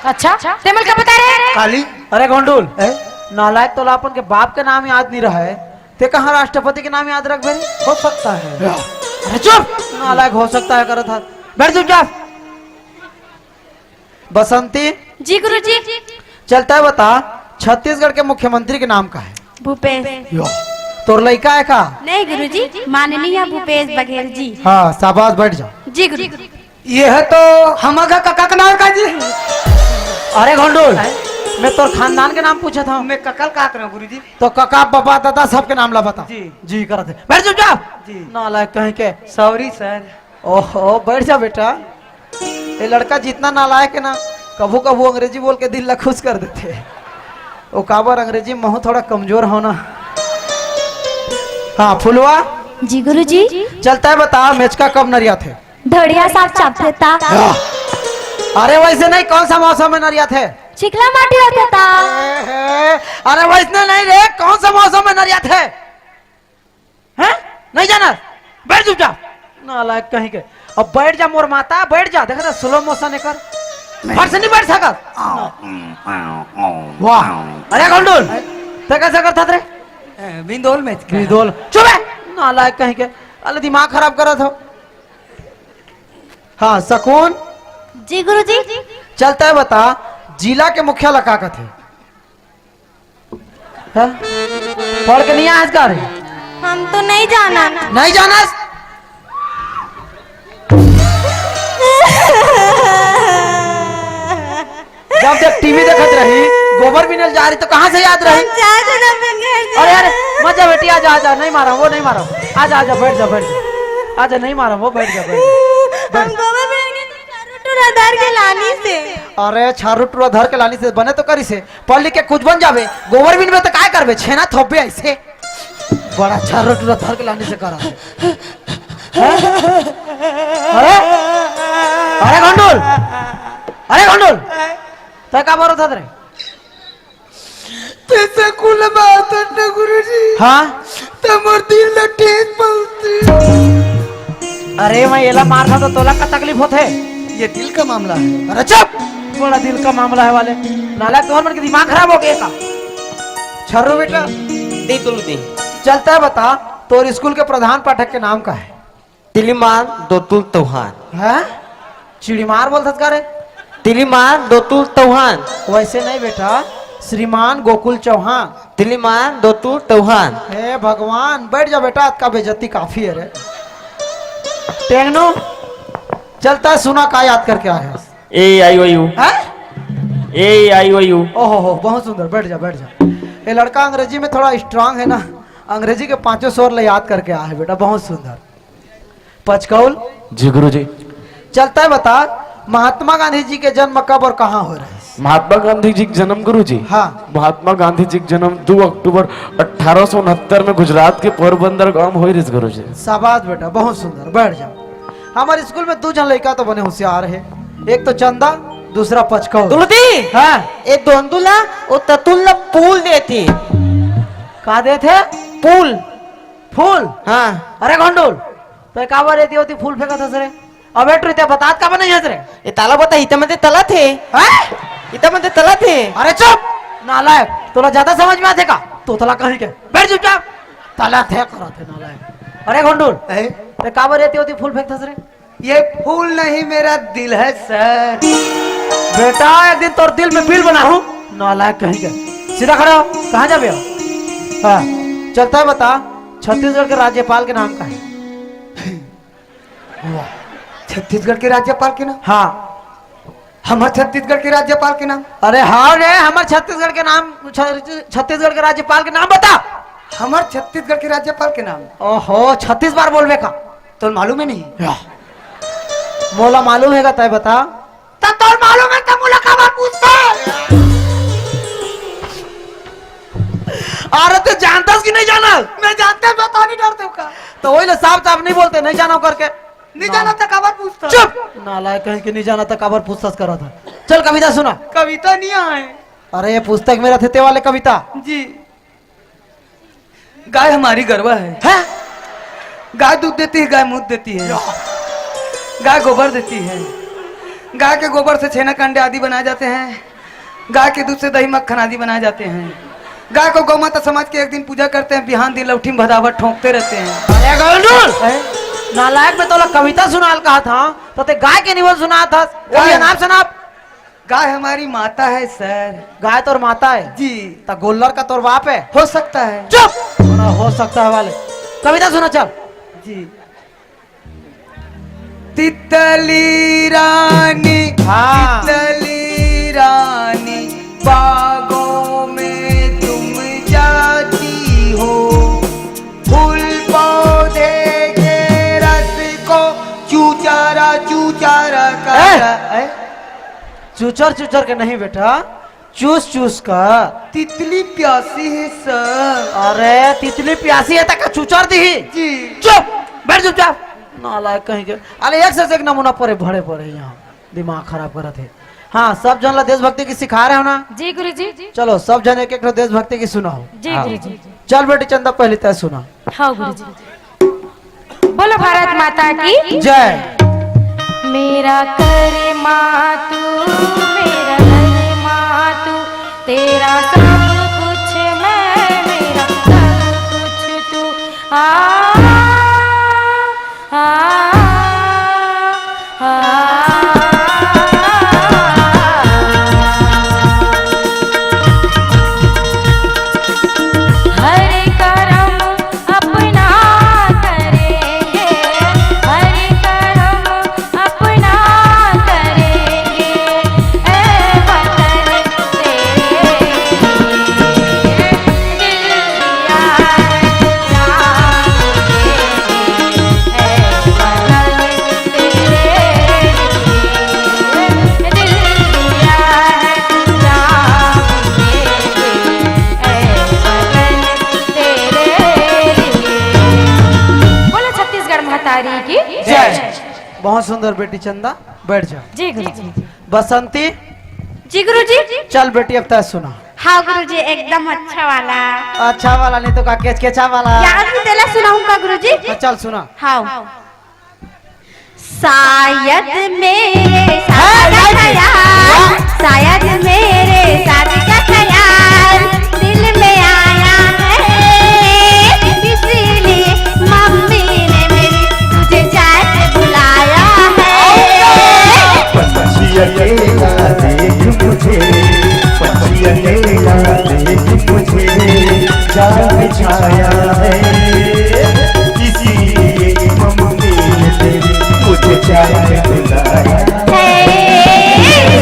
अच्छा, ते मन का बता रहे हैं? काली। अरे गोंडूल, नालायक, तोला अपन के बाप के नाम याद नहीं रहा है, ते कहाँ राष्ट्रपति के नाम याद रख बेरी? हो सकता है। अरे चुप, नालायक, हो सकता है करत हस। बैठ चुपचाप। बसंती। जी गुरुजी। चलता है बता, छत्तीसगढ़ के मुख्यमंत्री के नाम का है? भूपेश। यो, तोर लइका है का? नहीं गुरुजी, माननीय भूपेश बघेल जी। हाँ शाबाश, बैठ जा। जी गुरुजी। ये है तो हमर कका के नाम का जी? अरे घोंडूल, मैं तोर खानदान के नाम पूछत हूँ। मैं कका ल का करूँ गुरुजी? तो कका, बाबा, दादा सबके नाम ला बता। जी। जी करत है। बैठ चुपचाप। जी। नालायक कहीं के। Sorry sir। ओहो, बैठ जा बेटा। ये लड़का जितना नालायक है ना, कभू कभू अंग्रेजी बोल के दिल ला खुश कर देथे। ओ काबर, अंग्रेजी में महूँ थोड़ा कमजोर हो ना। हाँ फुलवा। जी गुरुजी। चलता है बता, मेचका कब नरियाथे? ढोड़िया साग चापथे ता। अरे वैसे नहीं, कौन सा मौसम में नरियाथे? चिखला माटी रथे ता। अरे वैसने नहीं रे, कौन सा मौसम में नरियाथे? हैं? नहीं जाना? बैठ चुपचाप। नालायक कहीं के। अब बैठ जा मोर माता, बैठ जा। देखा था slow motion एकर। फट से नहीं बैठ सकत। वाह। अरे गोंडूल, ते कैसे करत हस रे? ए, बिंदोल में। बिंदोल। चुप है। नालायक कहीं के। अरे दिमाग खराब करत हो। हाँ, सकून। जी गुरुजी। चलता है बता, जिला के मुखिया ला का कथे? हाँ? पढ़ के नहीं आए आज का रे? हम तो नहीं जाना। नहीं जाना? जब तक टीवी देखत रही, गोबर बिने ल जा रही तो कहाँ से याद रही? हम चार जगह पे गए थे। अरे अरे, मत जा बेटी, आजा आजा, नहीं मारा वो, नहीं मारा। आजा आजा, बैठ जा, बैठ जा। आजा, नहीं मारा वो, बैठ जा, बैठ जा। हम गोबर बिने गए थे, छारू टूरा धर के लानी से। अरे छारू टूरा धर के लानी से बने तो करी से, पढ़ लिख के कुछ बन जाबे, गोबर बिनबे तो काय करबे, छेना थोपबे ऐसे। बड़ा छारू टूरा धर के लानी से करा। हैं? अरे, अरे घोंडूल, अरे घोंडूल, तै का बोलत हस रे? तैसे कुल बात है ना गुरुजी। हाँ? त मोर दिल ला ठेस पहुंचती। अरे मैं एला मारता तो तोला का तकलीफ होथे? ये दिल का मामला है। अरे चुप, बड़ा दिल का मामला है वाले। नालायक, तोहर मन के दिमाग खराब हो गया का? छर्रू बेटा। दे तुलती। चलता है बता, तोर स्कूल के प्रधान पाठक के नाम का है? तिलीमान दोतुल तौहान। हैं? चिड़ीमार बोलथस का रे? तिलीमान दोतुल तौहान। वैसे नहीं बेटा, श्रीमान गोकुल चौहान। तिलीमान दोतुल तौहान। हे भगवान, बैठ जा बेटा, अतका बेइज्जती काफी है रे। टेंगनो, चलता है, सुना का याद करके आए हैं? A I O U। हैं? A I O U। ओहो हो, बहुत सुंदर, बैठ जा, बैठ जा। ये लड़का अंग्रेजी में थोड़ा strong है ना, अंग्रेजी के पांचों स्वर ले याद करके आए हैं बेटा, बहुत सुंदर। पचकौल। जी गुरुजी। चलता है बता, महात्मा गांधी जी के जन्म कब और कहाँ हो रहे? महात्मा गांधी जी के जन्म गुरुजी? हाँ। महात्मा गांधी जी के जन्म दो अक्टूबर अठारह सौ उनहत्तर में गुजरात के पोरबंदर गांव में होय रहिस गुरुजी। शाबाश बेटा, बहुत सुंदर, बैठ जा। हमारे स्कूल में दो जन लड़का तो बने होशियार है, एक तो चंदा, दूसरा पचकौल। तुलती? हाँ। ए दोंदुला, ओ ततुल ला पूल देती। का देथे? पूल। फूल? हाँ। अरे घोंडूल, तो काबर एती ओती फूल फेंकत हस रे? अबे टुरी, ते बतात काबर नहीं हस रे? ए ताला बता, इते मते तला थे। हैं? इते मते तला थे। अरे चुप! नालायक, तोला ज्यादा समझ में आथे का? तोतला कहीं के। बैठ चुपचाप। तला थे करत हे नालायक। अरे घोंडूर, ए? ते काबर एती ओती फूल फेंकथस रे? ये फूल नहीं, मेरा दिल है सर। बेटा, एक दिन तोर दिल में बिल बनाहूं। नालायक कहीं के। सीधा खड़ा हो, कहाँ जाबे हो? हाँ, चलता है बता, छत्तीसगढ़ के राज्यपाल के नाम का है? वाह, छत्तीसगढ़ के राज्यपाल के नाम? हाँ। हमर छत्तीसगढ़ के राज्यपाल के नाम? अरे हाँ रे, हमर छत्तीसगढ़ के नाम, छ-, छत्तीसगढ़ के राज्यपाल के नाम बता। हमर छत्तीसगढ़ के राज्यपाल के नाम? ओहो, छत्तीस बार बोलबे का? तोला मालूम हे नहीं? या। मोला मालूम हे का, तय बता। त तोला मालूम हे त मोला काबर पूछथस? अरे ते जानथस कि नहीं जानस? मैं जानथों, बता नहीं डरथों का? त वही ले साफ साफ नहीं बोलते, नहीं जानव करके। नहीं जानव त काबर पूछथस? चुप! नालायक कहीं के, नहीं जानव त काबर पूछथस करत हे। चल कविता सुना। कविता नहीं आए। अरे ये पुस्तक में रथे ते वाले कविता। जी। गाय हमारी गरवा है। हैं? गाय दूध देती है, गाय मूत देती है, गाय गोबर देती है। गाय के गोबर से छेना, कंडे आदि बनाए जाते हैं। गाय के दूध से दही, मक्खन आदि बनाए जाते हैं। गाय को गौ माता समझ के एक दिन पूजा करते हैं, बिहान दिन लौठी में भदावत ठोंकते रहते हैं। अरे गोंडूर! हैं? नालायक, मैं तोला कविता सुनाल कहा था, तो ते गाय के निबंध सुनाथस। वो भी गाय। अनाप शनाप। गाय हमारी माता है सर। गाय तोर माता है? जी। त गोल्लर का तोर बाप है? हो सकता है। चुप! बड़ा हो सकता है वाले। कविता सुना चल। जी। तितली रानी, हाँ। तितली रानी, बागों में तुम जाती हो, फूल पौधे के रस को चूचारा चूचारा ए! कर, ए? चूचर चूचर के नहीं बेटा, चूस चूस का। तितली प्यासी है सर। अरे तितली प्यासी है त का चूचर दिही? जी। चुप, बैठ चुपचाप। नालायक कहीं के। अरे एक से एक नमूना पड़े भरे पड़े यहाँ, दिमाग खराब करत हे। हाँ, सब झन ला देशभक्ति गीत सिखा रहे हो ना? जी गुरुजी। चलो सब झन एक एक ठो देशभक्ति गीत सुनाओ। जी हाँ। गुरुजी। चल बेटी चंदा, पहली तय सुना। हाँ गुरुजी। बोलो भारत माता की जय। मेरा कर्मा तू, मेरा धर्मा तू, तेरा सब कुछ मैं, मेरा सब कुछ तू। आ, आ, आ, हर करम अपना करेंगे, हर करम अपना करेंगे, ऐ वतन तेरे लिए दिल दिया है जान के, ऐ वतन तेरे लिए दिल दिया है जान के, ऐ वतन तेरे लिए। बोलो छत्तीसगढ़ महतारी की जय। बहुत सुंदर बेटी चंदा, बैठ जा। जी गुरुजी। बसंती। जी गुरुजी। चल बेटी अब तय सुना। हाँ गुरुजी, एकदम अच्छा वाला। अच्छा वाला नहीं तो का केचकेचा वाला। यार भी तेला सुनाऊं का गुरुजी? हाँ, चल सुना। हाँ। शायद मेरे शादी का ख्याल, शायद मेरे शादी का ख्याल दिल में आया है, इसीलिए मम्मी ने मेरी तुझे चाय पे बुलाया है। पंछी अकेला देख मुझे, पंछी अकेला देख मुझे, जाल बिछाया है, इसीलिए मम्मी ने तेरी मुझे चाय पे बुलाया है।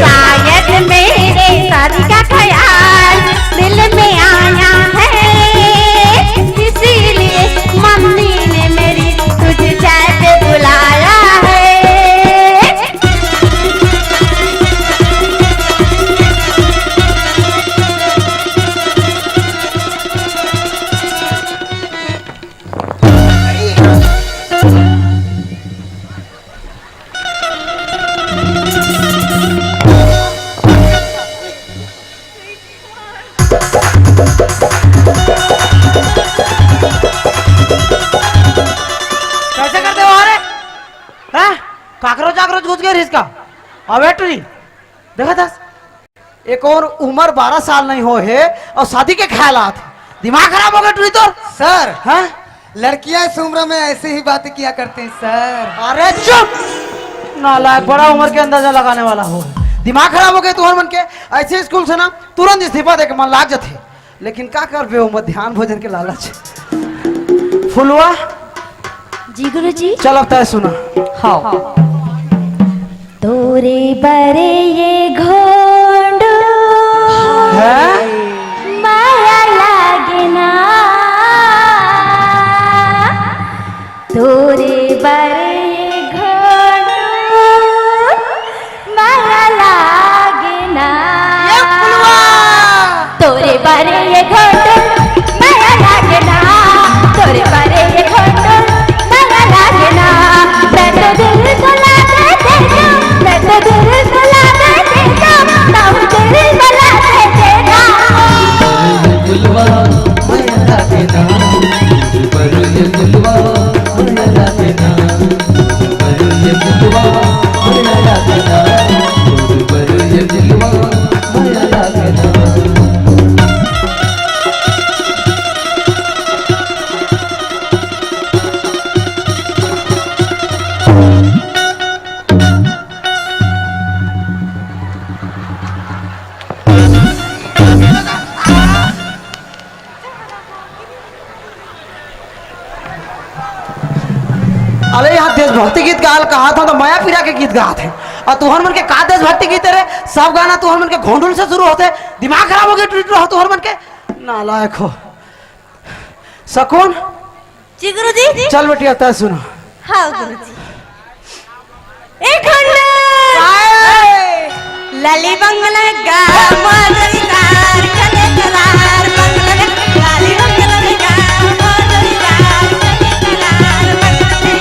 शायद मेरे शादी का ख्याल दिल में आया है, इसीलिए मम्मी ने मेरी तुझे चाय पे बुलाया है। कैसे करते हो रे? हैं? काकरोच आकरोच घुस गए इसका। अबे टुरी, देखा था? एक और उम्र बारह साल नहीं हो हे और शादी के ख्याल आत हे। दिमाग खराब हो गया टुरी तोर? सर, हाँ? लड़कियां इस उम्र में ऐसे ही बातें किया करते हैं सर। अरे चुप! नालायक, बड़ा उम्र के अंदाजा लगाने वाला हो। दिमाग खराब हो गए तुहर मन के। ऐसे स्कूल से ना तुरंत इस्तीफा दे के मन लाग जाथे। लेकिन का करबे, वो मध्यान्ह भोजन के लालच। फुलवा, जी गुरुजी। चल अब तय सुना। हाँ। तोरे बरे ये घोंडू हैं? माया लागे ना। तोरे बरे ये घोंडू माया लागे ना। ये फुलवा। तोरे बरे ये घोंडू माया लागे ना। तोरे बरे ये घोंडू माया लागे ना। मैं तो दिल को लागे तेरा, मैं तो दिल को लागे तेरा, ताऊ दिल को लागे तेरा। फुलवा, माया लागे ना। पर ये फुलवा, माया लागे ना। पर ये फुलवा, माया लागे ना। पर ये फुलवा, माया लागे ना। अरे, यहाँ देशभक्ति गीत गाल कहा था तो माया पीरा के गीत गात हे। और तुहर मन के का देशभक्ति गीत हे रे? सब गाना तुहर मन के घोंडुल से शुरू होथे। दिमाग खराब हो गया टुरी टुरी हो तुहर मन के। नालायक हो। शकुन, जी गुरुजी। चल बेटी, अब तय सुना। हाँ गुरुजी। ए घोंडू। लाली बंगला गा मदरी कार चले करार बंगला में। लाली बंगला में गा मदरी कार चले करार बंगला में।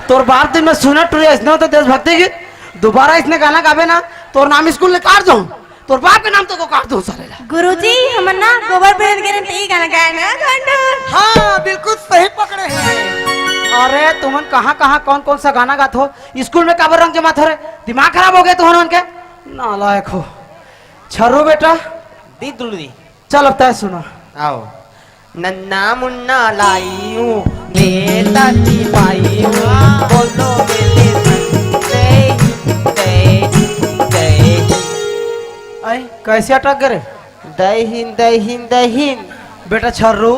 तोर बाप दिन में सुना टुरी, इसने तो देशभक्ति गीत, दोबारा इसने गाना गाबे ना, तोर नाम स्कूल ले काट दूं, तोर बाप के नाम तो को काट दूं साले ला। गुरुजी, हमन ना गोबर पेरन के रन, ते ही गाना गाए ना, घोंडू। हाँ, बिल्कुल सही पकड़े हैं। अरे, तुमन कहाँ कहाँ कौन कौन सा गाना गात हो? स्कूल में काबर रंग जमात हो रे? दिमाग खराब हो गए तुमन के? नालायक हो। छर्रू बेटा। दी दुलू दी। चल, अब तय सुना। आओ। नन्ना मुन्ना लाई हूँ, ले ताती पाई हूँ, बोलो मेरे संग जय हिंद, जय हिंद, जय हिंद। आई, कैसे अटक गए रे? जय हिंद, जय हिंद, जय हिंद। बेटा छर्रू,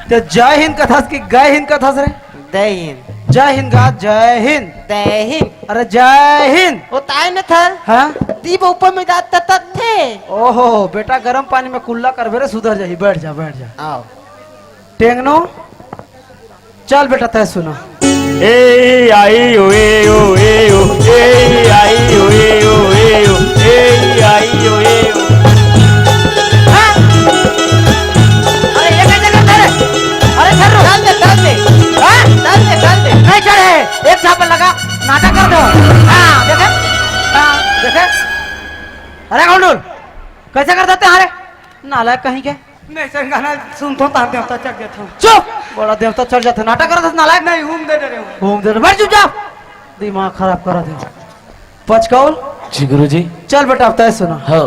ते जय हिंद कथस कि गय हिंद कथस रे? जय हिंद। जय हिंद गा, जय हिंद। जय हिंद। अरे जय हिंद। ओ ताय न थर। हाँ? दीप ऊपर में जात तत थे। ओहो, बेटा गरम पानी में कुल्ला करबे रे, सुधर जाही। बैठ जा, बैठ जा। आओ। टेंगनो, चल बेटा तय सुना। ए आई ओ ए ओ ए ओ, ए आई ओ ए ओ ए ओ, ए आई ओ ए ओ। हाँ? अरे ये कैसे करता है? अरे छर्रू। डाल दे, डाल दे। हाँ? डाल दे, डाल दे। नहीं चढ़े, एक झापड़ लगा, नाटक कर दो। हाँ, देखे? हाँ, देखे? अरे घोंडुल, कैसे कर देते हैं रे? नालायक कहीं के। नहीं सर, गाना सुनथों तार देवता चढ़ जाथों। चुप! बड़ा देवता चढ़ जाथे, नाटक करत हस नालायक। नहीं, हूम दे डरे हूँ। हूम दे डरे, बैठ चुपचाप। दिमाग खराब करत हे। पचकौल। जी गुरुजी। चल बेटा, अब तय सुना। हाँ।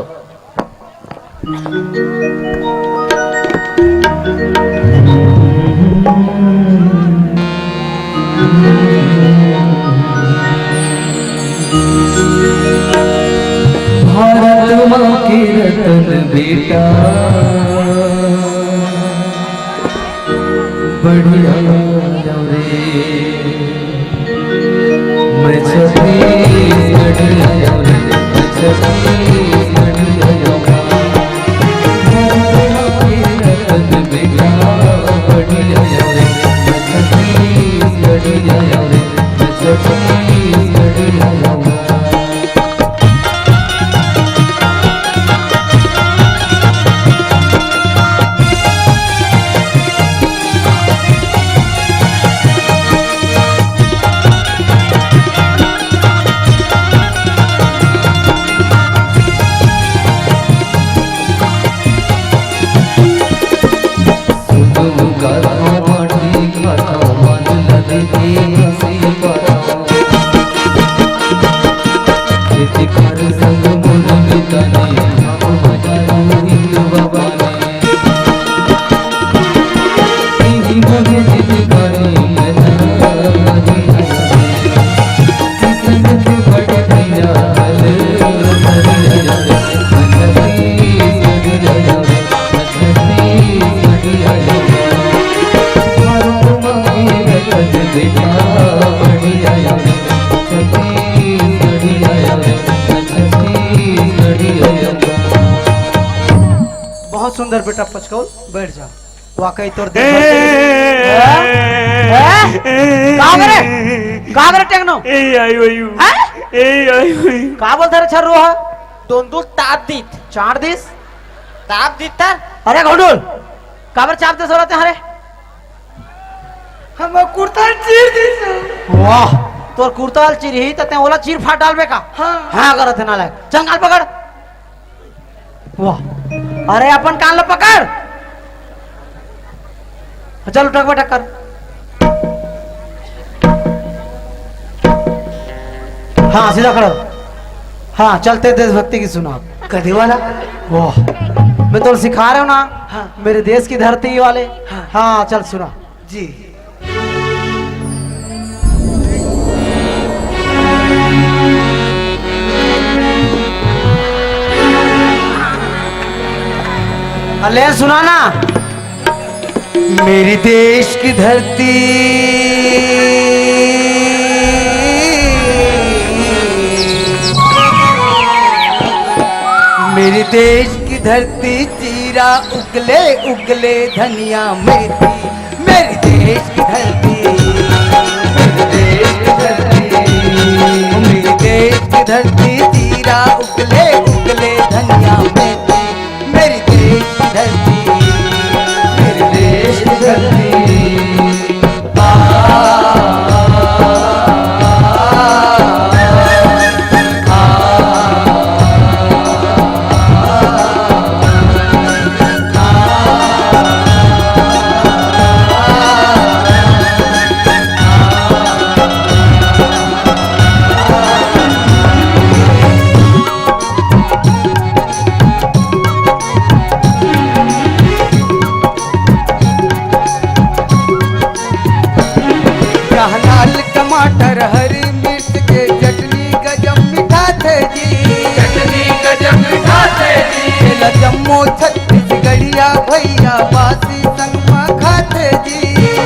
भारत माँ के रतन बेटा, बढ़िया रे। मैं छत्तीसगढ़ आयो रे, मैं छत्तीसगढ़ आयो। बेटा बढ़िया, छत्तीसगढ़िया, छत्तीसगढ़िया। बहुत सुंदर बेटा पचकौल, बैठ जा। वाकई तोर देख ए, हैं? हैं? का करे? का करे टेंगनो? ए, आई, आई, हैं? ए, आई, आई। का बोलत हे रे छर्रो हा? दोंदुल ताप दीत। चार दिस? ताप दीत तर? अरे घोंडुल, काबर चाप दे सोरत हे रे? हमर कुर्ता चीर दिस। वाह, तोर कुर्ता ल चीरही त तें ओला चीर फाड़ डालबे का? हाँ। हाँ करत हे नालायक। चल गाल पकड़। वाह, अरे अपन कान ल पकड़। चल उठक बैठक कर। हाँ, सीधा खड़ा हो। हाँ, चलते देशभक्ति गीत सुना। कदे वाला? वाह, मैं तो सिखा रहा हूँ ना। हाँ। मेरे देश की धरती वाले। हाँ। हाँ, चल सुना। जी। अले सुना ना। मेरी देश की धरती, मेरी देश की धरती, जीरा उगले उगले धनिया मेथी, मेरी देश की धरती, मेरी देश की धरती, मेरी देश की धरती, जीरा उगले उगले धनिया मेथी, मेरी देश की धरती, मेरी देश की धरती। जहाँ लाल टमाटर, हरी मिर्च के चटनी गजब मिठाथे जी। चटनी गजब मिठाथे जी। एला जम्मो छत्तीसगढ़िया भैया बासी संग मा खाथे जी।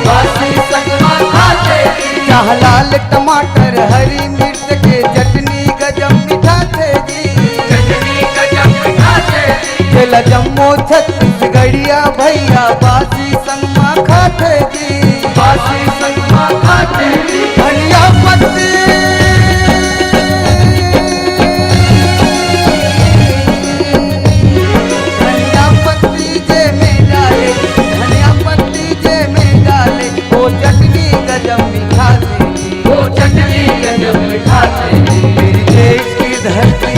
बासी संग मा खाथे जी। जहाँ लाल टमाटर, हरी मिर्च के चटनी गजब मिठाथे जी। चटनी गजब मिठाथे जी। एला जम्मो छत्तीसगढ़िया भैया बासी संग मा खाथे जी। बासी संग मा खाथे जी। धनिया पत्ती, धनिया पत्ती जे में डाले, धनिया पत्ती जे में डाले, वो चटनी गजब मिठाथे जी। वो चटनी गजब मिठाथे जी। मेरी देश की धरती,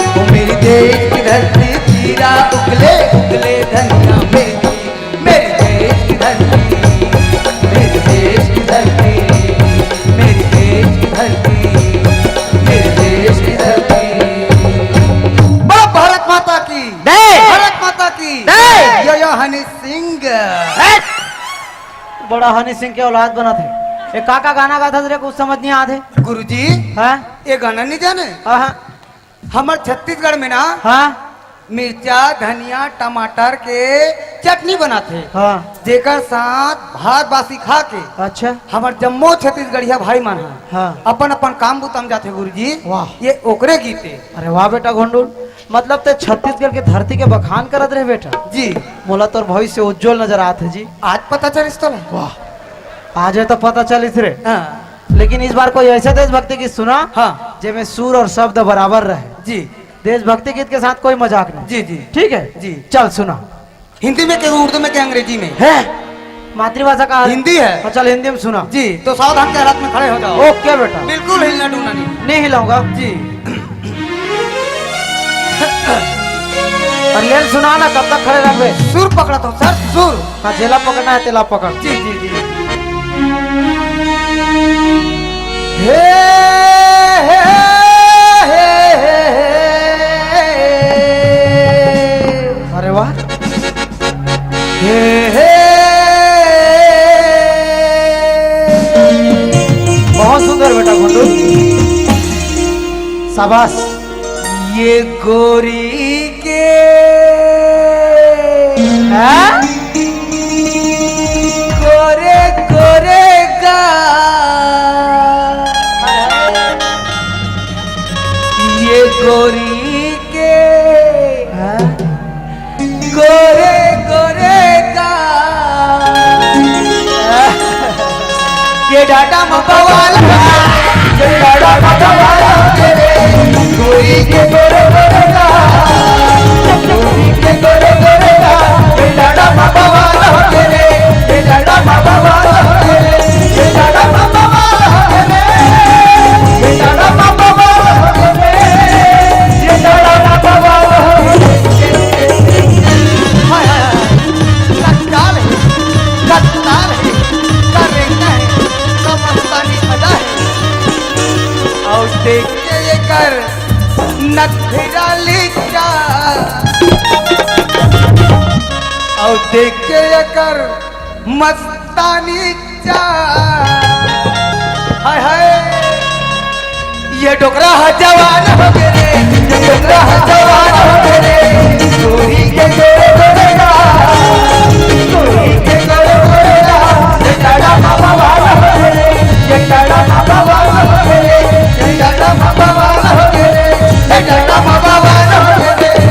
ओ मेरी देश की धरती, जीरा उगले उगले धनिया मेथी, मेरी देश की धरती, मेरी देश की धरती, मेरी देश की धरती, मेरी देश की धरती। बोलो भारत माता की। जय। भारत माता की। जय। यो, यो हनी सिंह। जय। बड़ा हनी सिंह के औलाद बनत हे। ये का का गाना गाथस रे, कुछ समझ नहीं आत हे। गुरुजी, हाँ? ये गाना नहीं जाने? हाँ, हाँ। हमर छत्तीसगढ़ में ना, हाँ। मिर्चा, धनिया, टमाटर के चटनी बनाथे। हाँ। जेकर साथ भात बासी खा के, अच्छा। हमर जम्मो छत्तीसगढ़िया भाई मन ह, हाँ। अपन अपन काम बुता म जाथे गुरुजी। वाह। ये ओकरे गीत हे। अरे वाह बेटा घोंडुल, मतलब ते छत्तीसगढ़ के धरती के बखान करत रहे बेटा। जी। मोला तोर भविष्य उज्जवल नजर आत हे जी। आज पता चलिस तोला? वाह, आज हे तो पता चलिस रे। हाँ। लेकिन इस बार कोई ऐसा देशभक्ति गीत सुना, हाँ। जेमे सुर और शब्द बराबर रहे। जी। देशभक्ति गीत के साथ कोई मजाक नहीं। जी, जी। ठीक है? जी। चल सुना। हिंदी में के, उर्दू में के, अंग्रेजी में? है। मातृभाषा का हिंदी है। हाँ, चल हिंदी में सुना। जी, तो सावधान के हालत में खड़े हो जाओ। ओके बेटा। बिल्कुल हिलना डुलना नहीं। नहीं हिलाऊंगा। जी। और लेन सुना ना, कब तक खड़े रहबे? सुर पकड़ा तो सर, सुर। हाँ, जेला पकड़ना है, तेला पकड़। जी, जी, जी। हे, हे, हे, हे, हे। अरे वाह। हे, हे। बहुत सुंदर बेटा घोंडू, शाबाश। ये गोरी के कत्ताल है, कत्ताल है, करेंगा है, समझदारी अदा है। और देख के एकर नखरा लीचा, और देख के एकर मस्तानी चा। हाय हाय, ये डोकरा ह जवान हो गे रे, ये डोकरा ह जवान हो गे रे, गोरी के गोरे गोरे गा, गोरी के गोरे गोरे गा, ये डाड़ा बाबा वाला हो गे रे, ये डाड़ा बाबा वाला हो गे रे, ये डाड़ा बाबा वाला हो गे रे, ये डाड़ा बाबा वाला हो गे रे।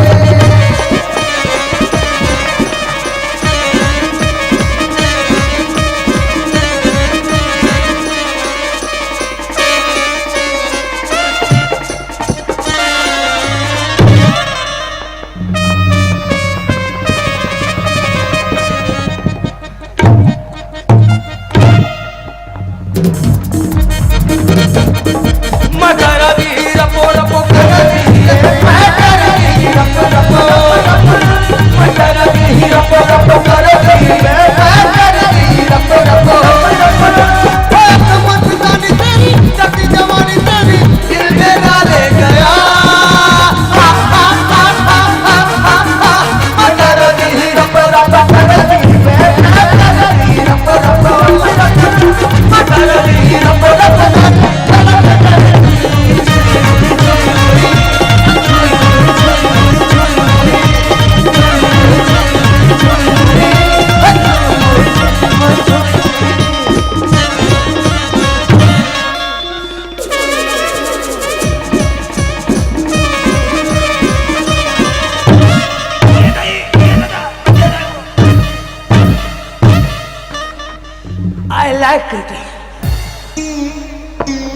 I like it.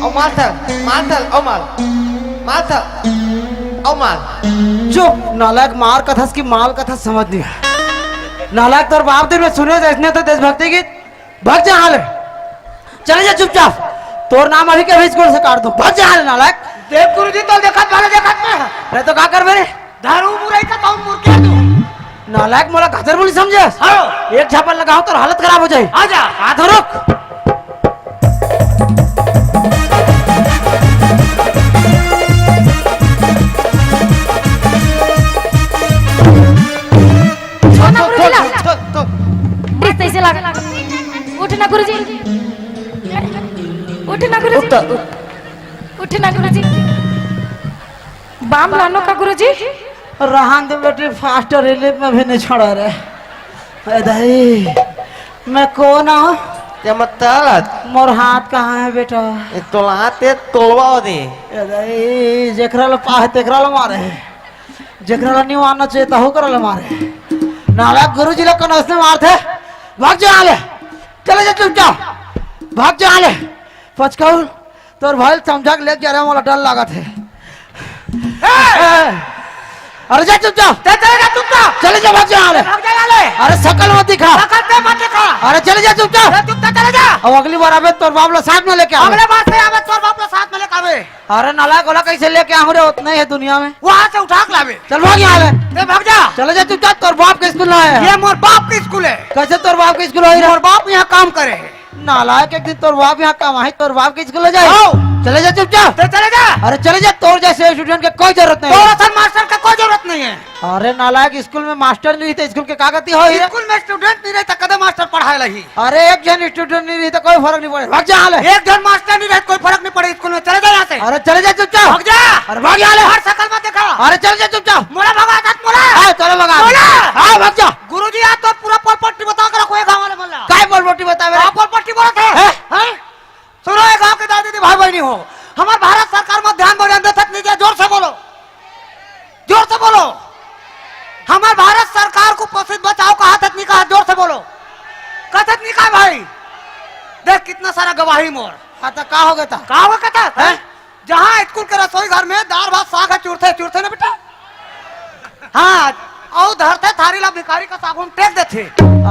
ओ माल थल, माल थल, ओ माल, माल थल, ओ माल। चुप, नालायक, मार कथस कि माल कथस समझ नहीं आय। नालायक, तोर बाप दिन में सुने थे इसने तो देशभक्ति गीत। भाग जा हाले। चले जा चुपचाप। तोर नाम अभी के अभी स्कूल से काट दूं। भाग जा हाले नालायक। देख गुरुजी, तो देखत भाले देखत में। अरे तो का करबे रे? दारू मुरई का कौन मुर्गिया तू? नालायक, मोला गाजर मूली समझे? हाँ। एक झापड़ लगाओ तो हालत खराब हो जाए। आजा। आ तो रुक। छोड़ ना गुरुजी ला। छोड़, छोड़। ड्रेस तैसे लाग। उठ ना गुरुजी। उठ ना गुरुजी। उठ तो, उठ। उठ ना गुरुजी। बाम लानो का गुरुजी? रहन दे बेटी, first relief में भी नहीं छोड़ा रे। ए दाई, मैं कौन हूँ? क्या मतलब? मोर हाथ कहाँ है बेटा? ये तोला हाथ है, तोलवा हो दे। ए दाई, जेकरा ला पाहे तेकरा ला मारे। जेकरा ला नहीं मारना चाहिए, तहु करा ला मारे। नालायक गुरुजी ला कौन उसने मारथे? भाग जा हाले। चले जा चुपचाप। भाग जा हाले। पचकाऊ, तोर भाई समझा के लेके जा रहे हैं, मोला डर लागत है। ए! अरे जा चुपचाप। ते चले जा चुपचाप। चले जा, भाग जा हाले। भाग जा हाले। अरे शकल मत दिखा। शकल ते मत दिखा। अरे चले जा चुपचाप। ए, चुपचाप चले जा। अब अगली बार आबे तोर बाप ला साथ में लेके आबे। अगले बार से आबे तोर बाप ला साथ में लेके आबे। अरे नालायक, ओला कैसे लेके आहूँ रे, उतना ही है दुनिया में। वहाँ से उठा के लाबे। चल भाग यहाँ ले। ए, भाग जा। चले जा चुपचाप, तोर बाप के स्कूल ना है। ये मोर बाप के स्कूल है। कैसे तोर बाप के स्कूल होही रे? मोर बाप यहाँ काम करे है। नालायक, एक दिन तोर बाप यहाँ काम आही, तोर बाप के स्कूल ले जाए। आओ। चले जा चुपचाप। तो चले जा। अरे चले जा, तोर जैसे स्टूडेंट के कोई जरूरत नहीं तोर है। असन मास्टर का कोई जरूरत नहीं है। अरे नालायक, स्कूल में मास्टर नहीं रही तो स्कूल के का गति होही रे? स्कूल में स्टूडेंट नहीं रही तो कदे मास्टर पढ़ाए लही? अरे एक जन स्टूडेंट नहीं रही तो कोई फर्क नहीं पड़े। भाग जा हाले। एक जन मास्टर नहीं रहे, कोई फर्क नहीं पड़े स्कूल में। चले जा यहाँ से। अरे चले जा चुपचाप। भाग जा। अरे भाग जा हाले। हर शकल मत दिखा। अरे चले जा चुपचाप। मोला भगा, मत मोला। हाँ, चलो भगा। मोला। हाँ, भाग जा। गुरुजी, आज तो पूरा पोलपट्टी बता के रखो ये गाँव वाले मन ला। काय पोलपट्टी बतावे रे? हाँ, पोलपट्टी बोलत हे। हैं? हैं? सुनो, ये गांव के दाई दीदी, भाई बहनी हो, हमार भारत सरकार में ध्यान बोले, हम देशत नहीं दे, जोर से बोलो, जोर से बोलो। हमार भारत सरकार कुपोषित बचाओ कहा थे, नहीं कहा, जोर से बोलो। कथत नहीं कहा भाई, देख कितना सारा गवाही मोर। हाँ, त का हो गे त? का हो गे त? हैं? जहाँ स्कूल के रसोई घर में दाल भात साग ह चुरथे, चुरथे ना बेटा। हाँ, अउ धरथे थारी ला भिखारी कस आगू म टेक देथे।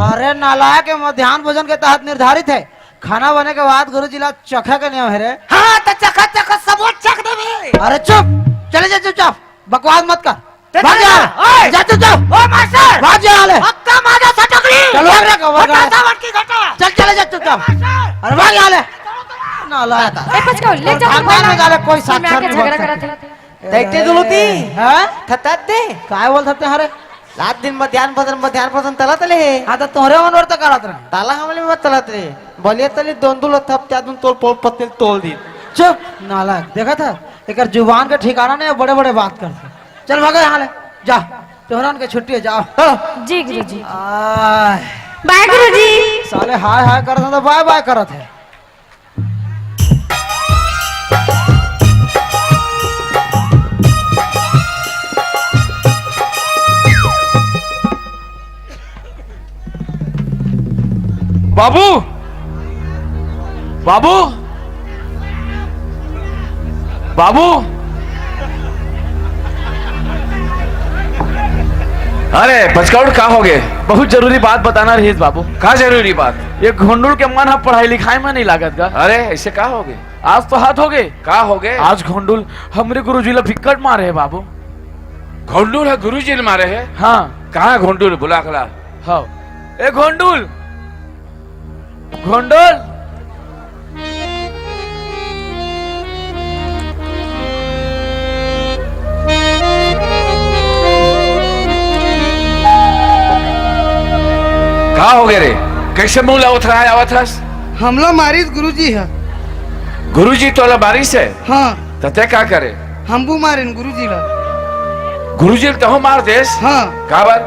अरे नालायक, ये मध्यान्ह भोजन के तहत निर्धारित हे। खाना बने के बाद गुरुजी ला चखे के नियम हे रे। हाँ, त चखत चखत सबो ल चख देबे। अरे चुप, चले जा चुपचाप, बकवास मत कर। ते भाग चले जा। जा। ओए! जा चुपचाप। ओए मास्टर! भाग जा, हाले। अक्का माजा सटकली। चल, भाग रे, भाग रे। बतासा वटकी घटा। चल, चले जा चुपचाप। मास्टर! अरे भाग, हाले। चलो, चलो। नालायक। ए, पचकाऊ, ले जाओ, खानदान में जाले कोई साक्षर नहीं बन सकता। देखते दुलती। हाँ? थतात दे। काय बोल सकते हैं रे? रात दिन मध्यान्ह भोजन, मध्यान्ह भोजन तलत ले। हाँ, त तोहरे मन वर त करत रहे। ताला हमले मत तलत रे। बलिया तली दोंदुल थप त्या दुन तोल पोल पत्ते तोल दी। चुप, नालायक। देखा था? एकर जुबान के ठिकाना नहीं, बड़े-बड़े बात करथे। चल भागो यहाँ ले, जा, तोहरन के छुट्टी हे, जाओ। हाँ। जी गुरुजी। आय। बाय गुरुजी। साले हाय हाय करत हे त बाय बाय करत हे। बाबू, बाबू, बाबू। अरे पचकाऊ, का हो गे? बहुत जरूरी बात बताना रहिस बाबू। का जरूरी बात? ये घोंडुल के मन ह पढ़ाई लिखाई में नहीं लागत गा। अरे ऐसे का हो गे? आज तो हद हो गे। का हो गे? आज घोंडुल हमरे गुरुजी ला फिक्कट मारे हे बाबू। घोंडुल ह गुरुजी ल मारे हे? हाँ। कहाँ घोंडुल? बुला के ला। हाँ। ए घोंडुल, घोंडुल। का हो गे रे? कैसे मुंह लावत रहा आवत हस? हमला मारिस गुरुजी ह। गुरुजी तोला मारिस हे? हाँ। त ते का करे? हमू मारेन गुरुजी ला। गुरुजी ल तहूँ मार देस? हाँ। काबर?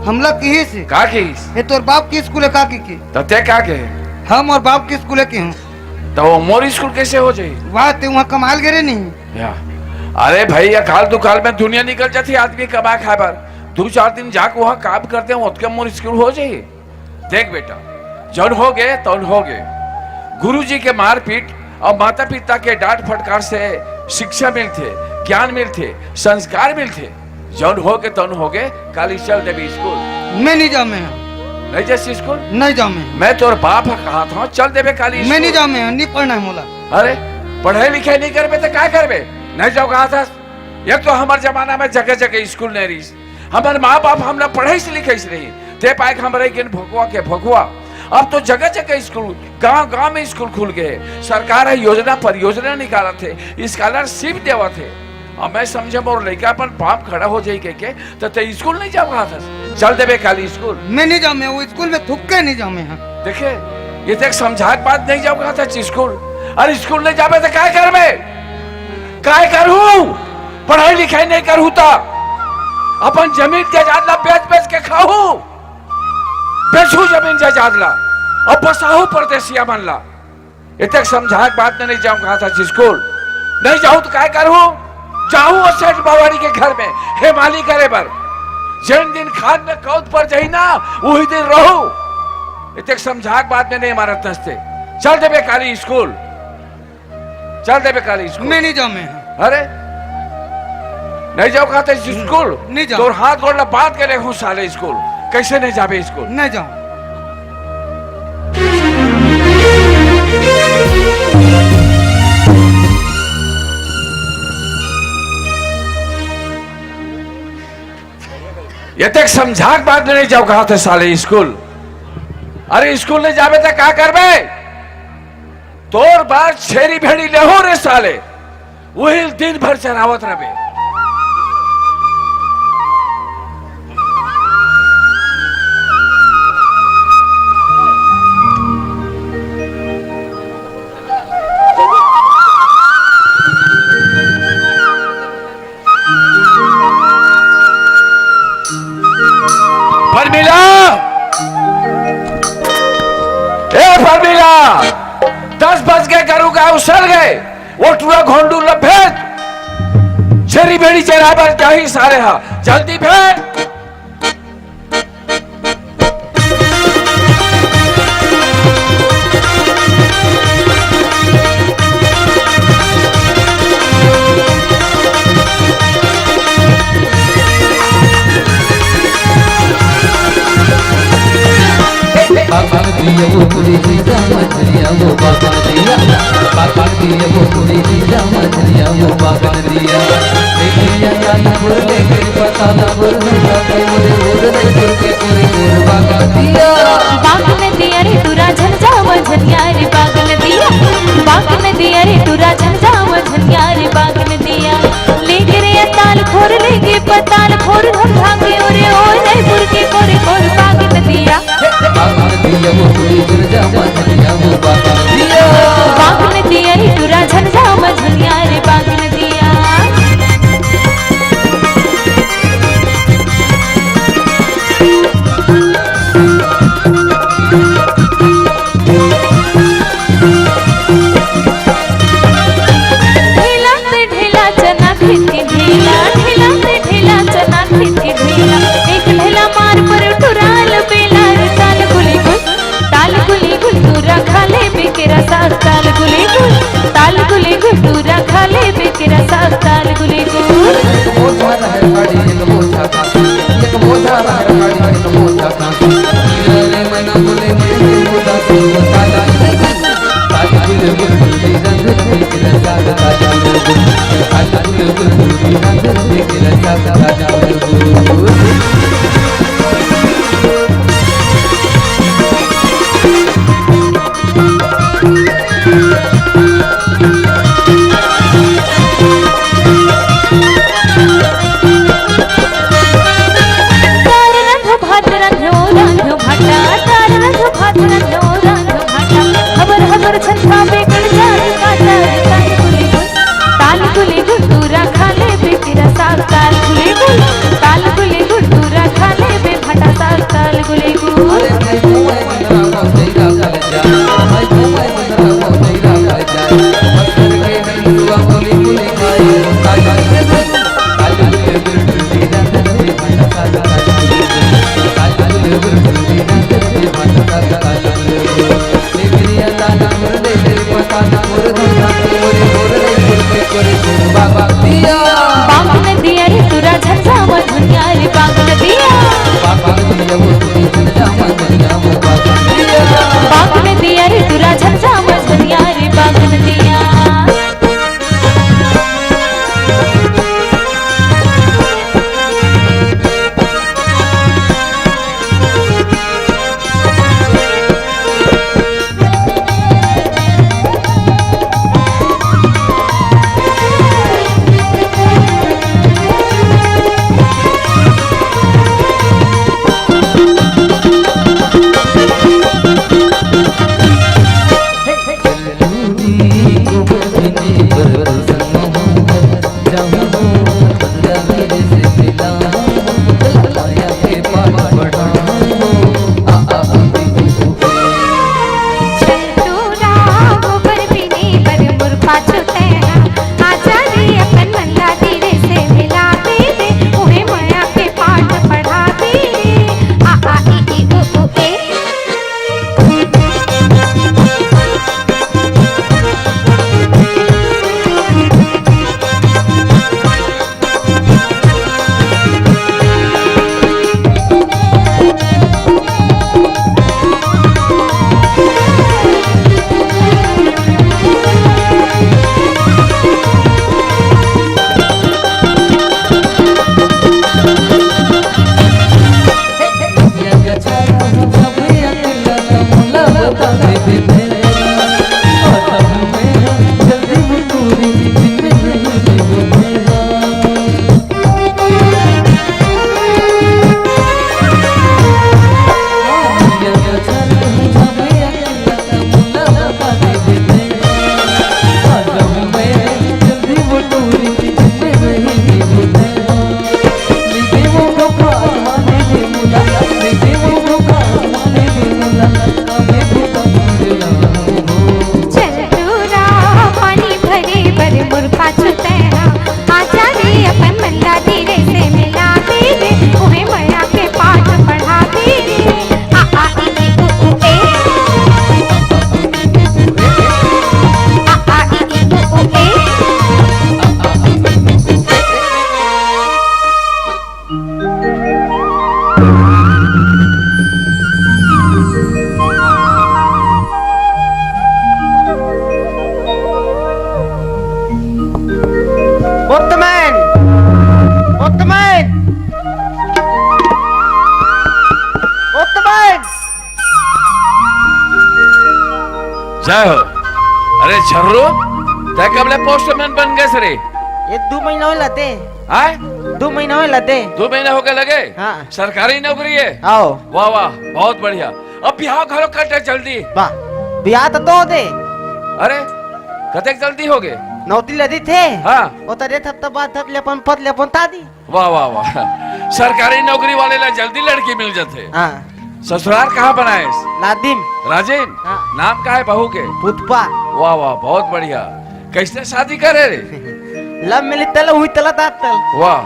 हमला किहिस। का किहिस? ए तोर बाप के स्कूल हे का कहिके? त ते का कहे? हम मोर बाप के स्कूल के हूँ। त वो मोर स्कूल कैसे हो जाही? वाह, ते वहाँ कमाल गे रे नहीं। या। अरे भाई, अकाल दुकाल में दुनिया निकल जाती आदमी कमा खाए बर। दू चार दिन जाके वहाँ काम करते हैं, ओतके मोर स्कूल हो जाही। देख बेटा, जौन हो गे तौन हो गे। गुरुजी के मारपीट अउ माता पिता के डांट फटकार से शिक्षा मिलथे, ज्ञान मिलथे, संस्कार मिलथे। जौन हो गे तौन हो गे, काली चल देबे स्कूल। मैं नहीं जाऊँ मैं। नहीं जासी स्कूल? नहीं जाऊँ मैं। मैं तोर बाप ह कहाथंव, चल देबे काली मैं नहीं स्कूल। जाऊँ मैं, नहीं पढ़ना हे मोला। अरे, पढ़ाई लिखाई नहीं करबे त का करबे? नहीं जाऊँ कहाथस। एक तो हमर जमाना में जगह जगह स्कूल नहीं रहिस। हमर माँ बाप हमला पढ़ाइस लिखाइस नहीं, ते पाए के हमरे किन भोकवा के भोकवा। अब तो जगह जगह स्कूल, गांव गांव में स्कूल खुल गे हे। सरकार ह योजना परियोजना निकालत हे, स्कॉलरशिप देवत हे। अब मैं समझे मोर लइका अपन पाँव खड़ा हो जाही कहिके, त ते स्कूल नहीं जाव कहाथस। चल देबे काली स्कूल। मैं नहीं जाऊँ मैं, वो स्कूल में थुक के नहीं जाऊँ मैं। हाँ। देखे, ये देख समझा के बात, नहीं जाव कहाथस स्कूल। अरे स्कूल नहीं जाबे त काय करबे? काय करहूँ? पढ़ाई लिखाई नहीं करहूँ त अपन जमीन जायदाद ला बेच बेच के खाहूँ, बेचहूँ जमीन जायदाद ला, अब बसाहूँ परदेसिया मन ला। एतेक समझा के बात में नहीं जाऊँ कहाथस स्कूल। नहीं जाहूँ त काय करहूँ? जाहूँ वो सेठ बावारी के घर में हेमाली करे बर। जेन दिन खान में कौद पर जाही ना, वही दिन रहूँ। एतेक समझा के बात में नहीं मानत हस ते। चल देबे काली स्कूल। चल देबे काली स्कूल। मैं नहीं जाऊँ मैं। अरे, नहीं जाव कहाथस स्कूल? नहीं जाऊँ। तोर हाथ गोड़ ला बांध के रखहूँ साले स्कूल। कैसे नहीं जाबे स्कूल? नहीं जाऊँ। एतेक समझा के बात में नहीं जाव कहाथस साले स्कूल। अरे स्कूल नहीं जाबे त का करबे? तोर बर छेरी भेड़ी लेहूँ रे साले, उही ल दिन भर चरावत रहबे। परमिला, ए परमिला, दस बज गे, गरू गाय उसल गे, वो टूरा घोंडू ल भेज, छेरी भेड़ी चराए बर जाही साले हा, जल्दी भेज। पूरी जीजा मछलिया वो बागन दिया, बागन दिया वो पूरी जीजा मछलिया वो बागन दिया। देखिया ताल खोर लेके पता ना बोल हम का के मोरे ओर रे करके पूरी मोर बागन दिया। बागन दिया रे तू राजन जा मझनिया रे बागन दिया। बागन दिया रे तू राजन जा मझनिया रे बागन दिया। लेके रे ताल खोर लेके पताल खोर हम भागे ओरे ओए रे पुरके कोरे कोर बागन दिया। बागन दिया वो पूरी दुर्गा मझनिया वो बागन दिया। बागन दिया रे तू राजन जा मझनिया रे बागन दिया। ढेला से ढेला चना खींच के ढेला, ढेला से ढेला चना खींच के ढेला। एक ढेला मार पर टुराल बेला रे ताल गुली गुल, ताल गुली गुल तू रखा ले बेकेरा साग ताल गुली गुल, ताल गुली गुल तू रखा ले बेकेरा साग ताल गुली गुल। एक बोझा रहर काढ़ी, एक बोझा कांसी, एक बोझा रहर काढ़ी, एक बोझा कांसी। गिरा रे मैना बोले, मैं बोझा से वो ताला। तार रंधो भात रंधो रंधो भाटा, तार रंधो भात रंधो रंधो भाटा। हबर हबर छन खाबे कड़ जान काटा रे ताल गुली गुल, ताल गुली गुल तू रखा ले बेकेरा साग ताल गुली गुल, ताल गुली गुल तू रखा ले बे भाटा साग ताल गुली गुल। अरे भाई, ओ भाई, बंदरा को सही राह पर जा। भाई, ओ भाई, बंदरा को सही राह पर जा। बस करके हंसुआ बोली बोली खाए, ताल गुली गुल। बागन दिया रे तू राजन जा मझनिया रे बागन दिया। बागन दिया रे तू राजन जा मझनिया रे बागन दिया। जय हो। अरे छर्रो, तै कब ले पोस्टमैन बन गए रे? ये दू महीना होय लगे। आय? दू महीना होय लगे। दू महीना होगे लगे? हाँ। सरकारी नौकरी है? आओ। वाह, वाह, बहुत बढ़िया। अब बिहाव घलो कर दे जल्दी। वाह, बिहाव तो, तो दे। अरे, कतेक जल्दी होगे? नौकरी लदी थे। हाँ। वो तो रे थप थप बात थप ले अपन पत ले अपन तादी। वाह, वाह, वाह। सरकारी नौकरी वाले ला जल्दी लड़की मिल जाथे। हाँ। ससुराल कहाँ बनाएस? लादिम। राजिम? हाँ। नाम का है बहू के? पुतपा। वाह, वाह, बहुत बढ़िया। कैसे शादी करे रे? लव मिली तल, हुई तल, तात तल। वाह,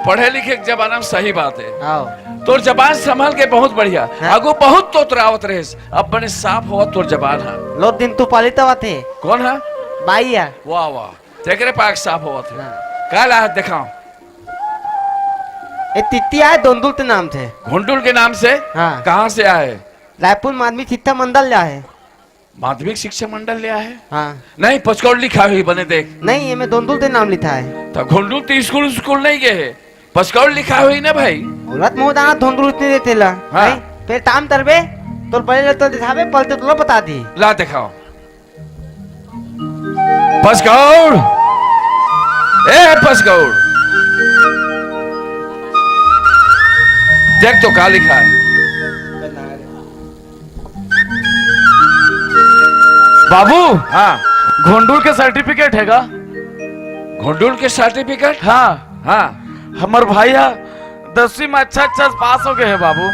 पढ़े लिखे के जमाना में सही बात है। हाँ। तोर जबान संभाल के, बहुत बढ़िया। हाँ। आगू बहुत तोतरावत रहेस, अब बने साफ होवत तोर जबान हा। लो दिन तू पालित आवत हे। कौन हा? बाई हा। वाह, वाह, तेकरे पाक साफ होवत हे। हाँ। का ला है, दिखाओ। ए तित्ती आय, धोंदुल के नाम से। घोंडुल के नाम से? हाँ। कहाँ से आए? रायपुर माध्यमिक शिक्षा मंडल ले आए। माध्यमिक शिक्षा मंडल ले आए? हाँ। नहीं, पचकौड़ लिखा हुई बने देख। नहीं, ये में धोंदुल के नाम लिखा है। तो घोंडुल तो स्कूल, स्कूल नहीं गए है, पचकौड़ लिखा हुई ना भाई। औरत मोह दाना धोंदुल इतने देते ला। हाँ। नहीं, फिर ताम तरबे, तोर बड़े ले तो दिखावे, पलते तो लो बता दी। ला दिखाओ। पचकौड़, ए पचकौड़, देख तो का लिखा है। बाबू, हाँ। घोंडुल के सर्टिफिकेट है का? घोंडुल के सर्टिफिकेट? हाँ। हाँ। हमर भाई हा दसवीं में अच्छा अच्छा पास हो गए है बाबू।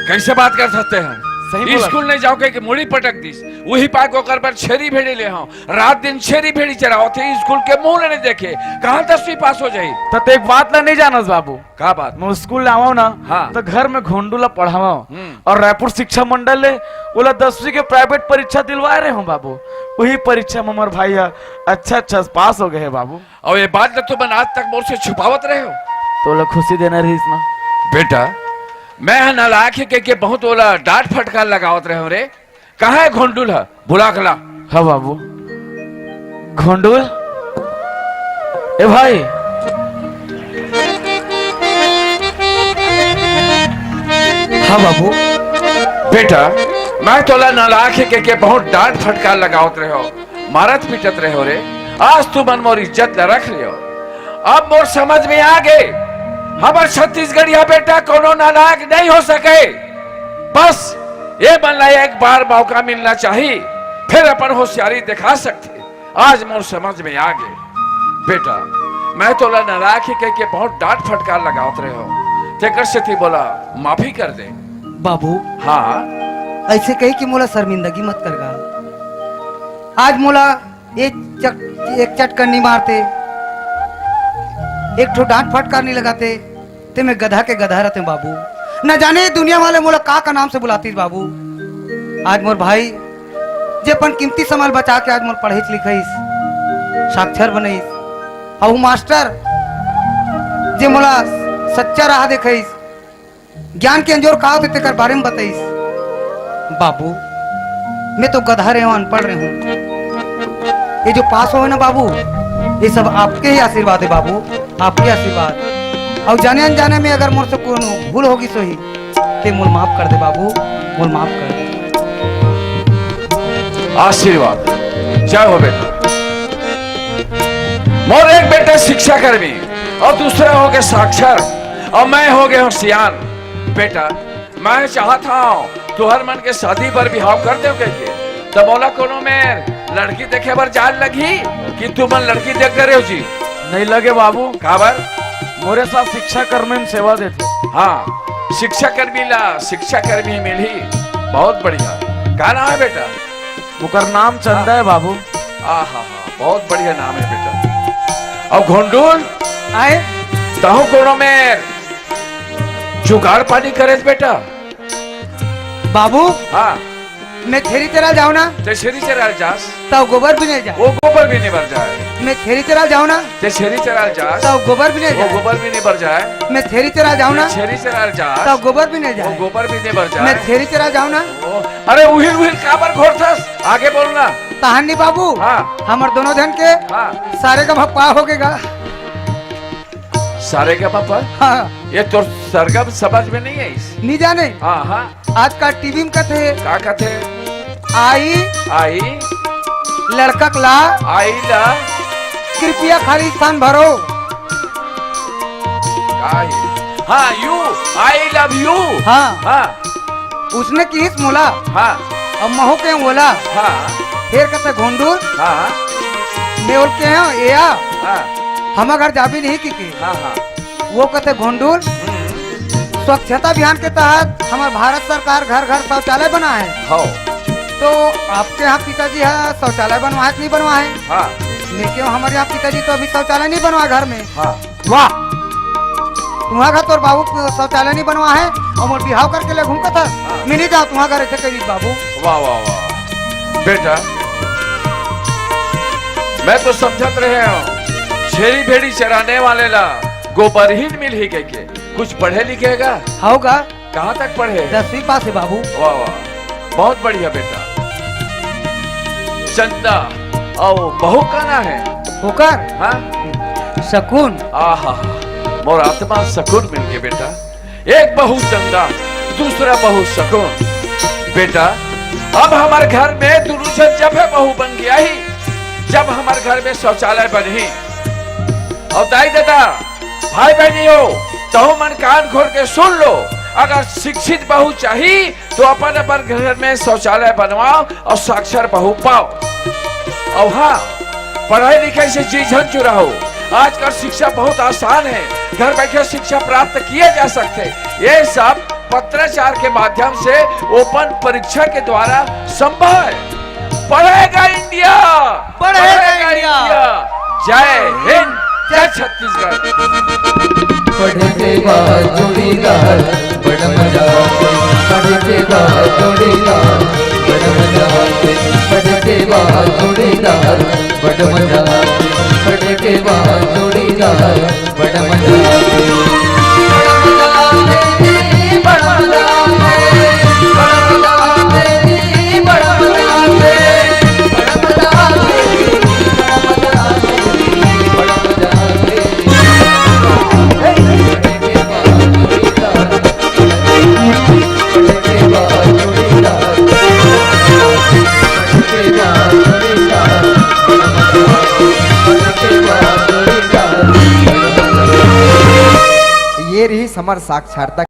कैसे बात कर सकते हैं? सही बोला। स्कूल नहीं जाओ कह के मुड़ी पटक दिस, वही पाक ओकर पर छेरी भेड़ी ले हो, रात दिन छेरी भेड़ी चरावत हे, स्कूल के मुंह ले नहीं देखे, कहाँ दसवीं पास हो जाही? त ते एक बात ला नहीं जानस बाबू। का बात? मैं स्कूल ले आवा हूँ ना, हाँ। तो घर में घोंडू ला पढ़ावा हूँ। हम्म। और रायपुर शिक्षा मंडल ले ओला दसवीं के प्राइवेट परीक्षा दिलवाए रहे हूँ बाबू। वही परीक्षा में हमर भाई हा अच्छा अच्छा पास हो गए है बाबू। और ये बात ला तुमन आज तक मोर से छुपावत रहे हो। तोला खुशी देना रहीस ना। बेटा, मैं हा नालायक हे कह के बहुत ओला डांट फटकार लगावत रहे हो रे। कहाँ है घोंडुल हा? बुला के ला। हाँ बाबू। घोंडुल, ए भाई। हाँ बाबू। बेटा, मैं तोला नालायक हे कह के बहुत डांट फटकार लगावत रहे हो, मारत पीटत रहे हो रे। आज तुमन मोर इज्जत ला रख लियो। अब मोर समझ में आ गे, हमर छत्तीसगढ़िया बेटा कोनो नालायक नहीं हो सके। बस ये मन ला एक बार मौका मिलना चाहिए, फिर अपन होशियारी दिखा सकथे। आज मोर समझ में आ गे। बेटा, मैं तोला नालायक हे कह के बहुत डांट फटकार लगावत रहे हो, तेकर सेती मोला माफी कर दे। बाबू, हाँ। ऐसे कही कि मोला शर्मिंदगी मत करगा। आज मोला एक चट-, एक चटकनी मारते, एक ठो डांट फटकार नहीं लगाते, ते मैं गधा के गधा रहते बाबू। न जाने ये दुनिया वाले मोला का का नाम से बुलातीस बाबू। आज मोर भाई जे अपन कीमती समय बचा के आज मोर पढ़ाईस लिखाईस, साक्षर बनाईस, अउ मास्टर जे मोला सच्चा राह देखाईस, ज्ञान के अंजोर का होथे तेकर बारे में बताईस। बाबू, मैं तो गधा रहे हूँ, अनपढ़ रहे हूँ। ये जो पास होय ना बाबू, ये सब आपके ही आशीर्वाद है बाबू, आपके आशीर्वाद। अउ जाने अनजाने में अगर मोर से कोनो भूल होगिस होही, ते मोल माफ कर दे बाबू, मोल माफ कर दे। आशीर्वाद, जय हो बेटा। मोर एक बेटा शिक्षा कर्मी अउ दूसरा होगे साक्षर अउ मैं होगे हूँ सियान। बेटा, मैं चाहत हूँ तुहर मन के शादी बर बिहाव कर देव कहिके, त मोला कोनो मेर लड़की देखे बर जाय लगही कि तुमन लड़की देख डरेव जी? नहीं लगे बाबू। काबर? मोरे साथ शिक्षा कर्मी में सेवा देथे। हाँ, शिक्षा कर्मी ला शिक्षा कर्मी मिलही। बहुत बढ़िया। का नाम है बेटा? ओकर नाम चंदा है बाबू। आहा हा, बहुत बढ़िया नाम है बेटा। अउ घोंडुल, आए? तहूँ कोनो मेर जुगाड़ पानी करेस बेटा? बाबू, हाँ। मैं छेरी चरा जाऊँ ना? ते छेरी चरा जास। तब गोबर बीने जाए। वो गोबर बीने बर जाए। मैं छेरी चरा जाऊँ ना? ते छेरी चरा जास। तब गोबर बीने जाए। गोबर बीने बर जाए। मैं छेरी चरा जाऊँ ना? छेरी चरा जास। तब गोबर बीने जाए। गोबर बीने बर जाए। मैं छेरी चरा जाऊँ ना? अरे उहिर उहिर काबर घोरथस? आगे बोल ना। तहानी बाबू, हाँ। हमर दोनों झन के हाँ। सारे का भप्पा हो गेगा। सारे का भप्पा? हाँ। ये तोर सरगम समझ में नहीं आइस। नहीं जाने। हाँ, हाँ। आज का टीवी में कथे। का कथे? आई। आई। लड़कक ला। आई ला। कृपया खाली स्थान भरो। आई। हाँ, you, I love you। हाँ। हाँ। उसने किहिस मोला। हाँ। अब महूँ केहेंव ओला। हाँ। फेर कथे घोंडुल। हाँ। मैं ओला केहेंव एया। हाँ। हमर घर जाबे नहीं कहिके। हाँ, हाँ। वो कथे घोंडुल। हम्म। स्वच्छता अभियान के तहत हमर भारत सरकार घर घर शौचालय बनाए हे। हाँ। तो आपके यहाँ पिताजी ह शौचालय बनवाए कि नहीं बनवाए? हाँ। मैं केहेंव हमर यहाँ पिताजी तो अभी शौचालय नहीं बनवाए घर में। हाँ। वाह, तुँहर घर तोर बाबू शौचालय नहीं बनवाए हे अउ मोर बिहाव करके ले घूमत हस। हाँ। मैं नहीं जाँव तुँहर घर, अइसे कहि दिस बाबू। वाह, वाह, वाह। बेटा, मैं तो समझत रहेंव, छेरी भेड़ी चराने वाले ला गोबरहीन मिलही कहिके। कुछ पढ़े लिखे हे गा? हव गा। कहाँ तक पढ़े हे? दसवीं पास हे बाबू। वाह, वाह, बहुत बढ़िया बेटा। चंदा, अउ बहू का नाम हे? ओकर? हाँ? शकुन। आहा, मोर आत्मा सकून मिलगे बेटा। एक बहू चंदा, दूसरा बहू शकुन। बेटा, अब हमर घर में दूनों झन जब हे बहू बन गे आही, जब हमर घर में शौचालय बनही। अउ दाई ददा, भाई बहिनी हो, तहूँ मन कान खोल के सुन लो, अगर शिक्षित बहू चाही तो अपन अपन घर में शौचालय बनवाओ अउ साक्षर बहू पाओ। अउ हाँ, पढ़ाई लिखाई से जी झन चुराओ। आजकल शिक्षा बहुत आसान हे, घर बैठे शिक्षा प्राप्त किए जा सकथे। ये सब पत्राचार के माध्यम से open परीक्षा के द्वारा संभव हे। पढ़ेगा इंडिया, पढ़ेगा इंडिया। जय हिंद, जय छत्तीसगढ़। पढ़े के बाद जोड़ीदार, बड़ मजा आथे। पढ़े के बाद जोड़ीदार, बड़ मजा आथे। पढ़े के बाद जोड़ीदार, बड़ मजा आथे। पढ़े के बाद जोड़ीदार, बड़ मजा आथे। बड़ मजा आथे, बड़ मजा आथे। बड़ मजा आथे, बड़ मजा आथे। ये रहिस हमर साक्षरता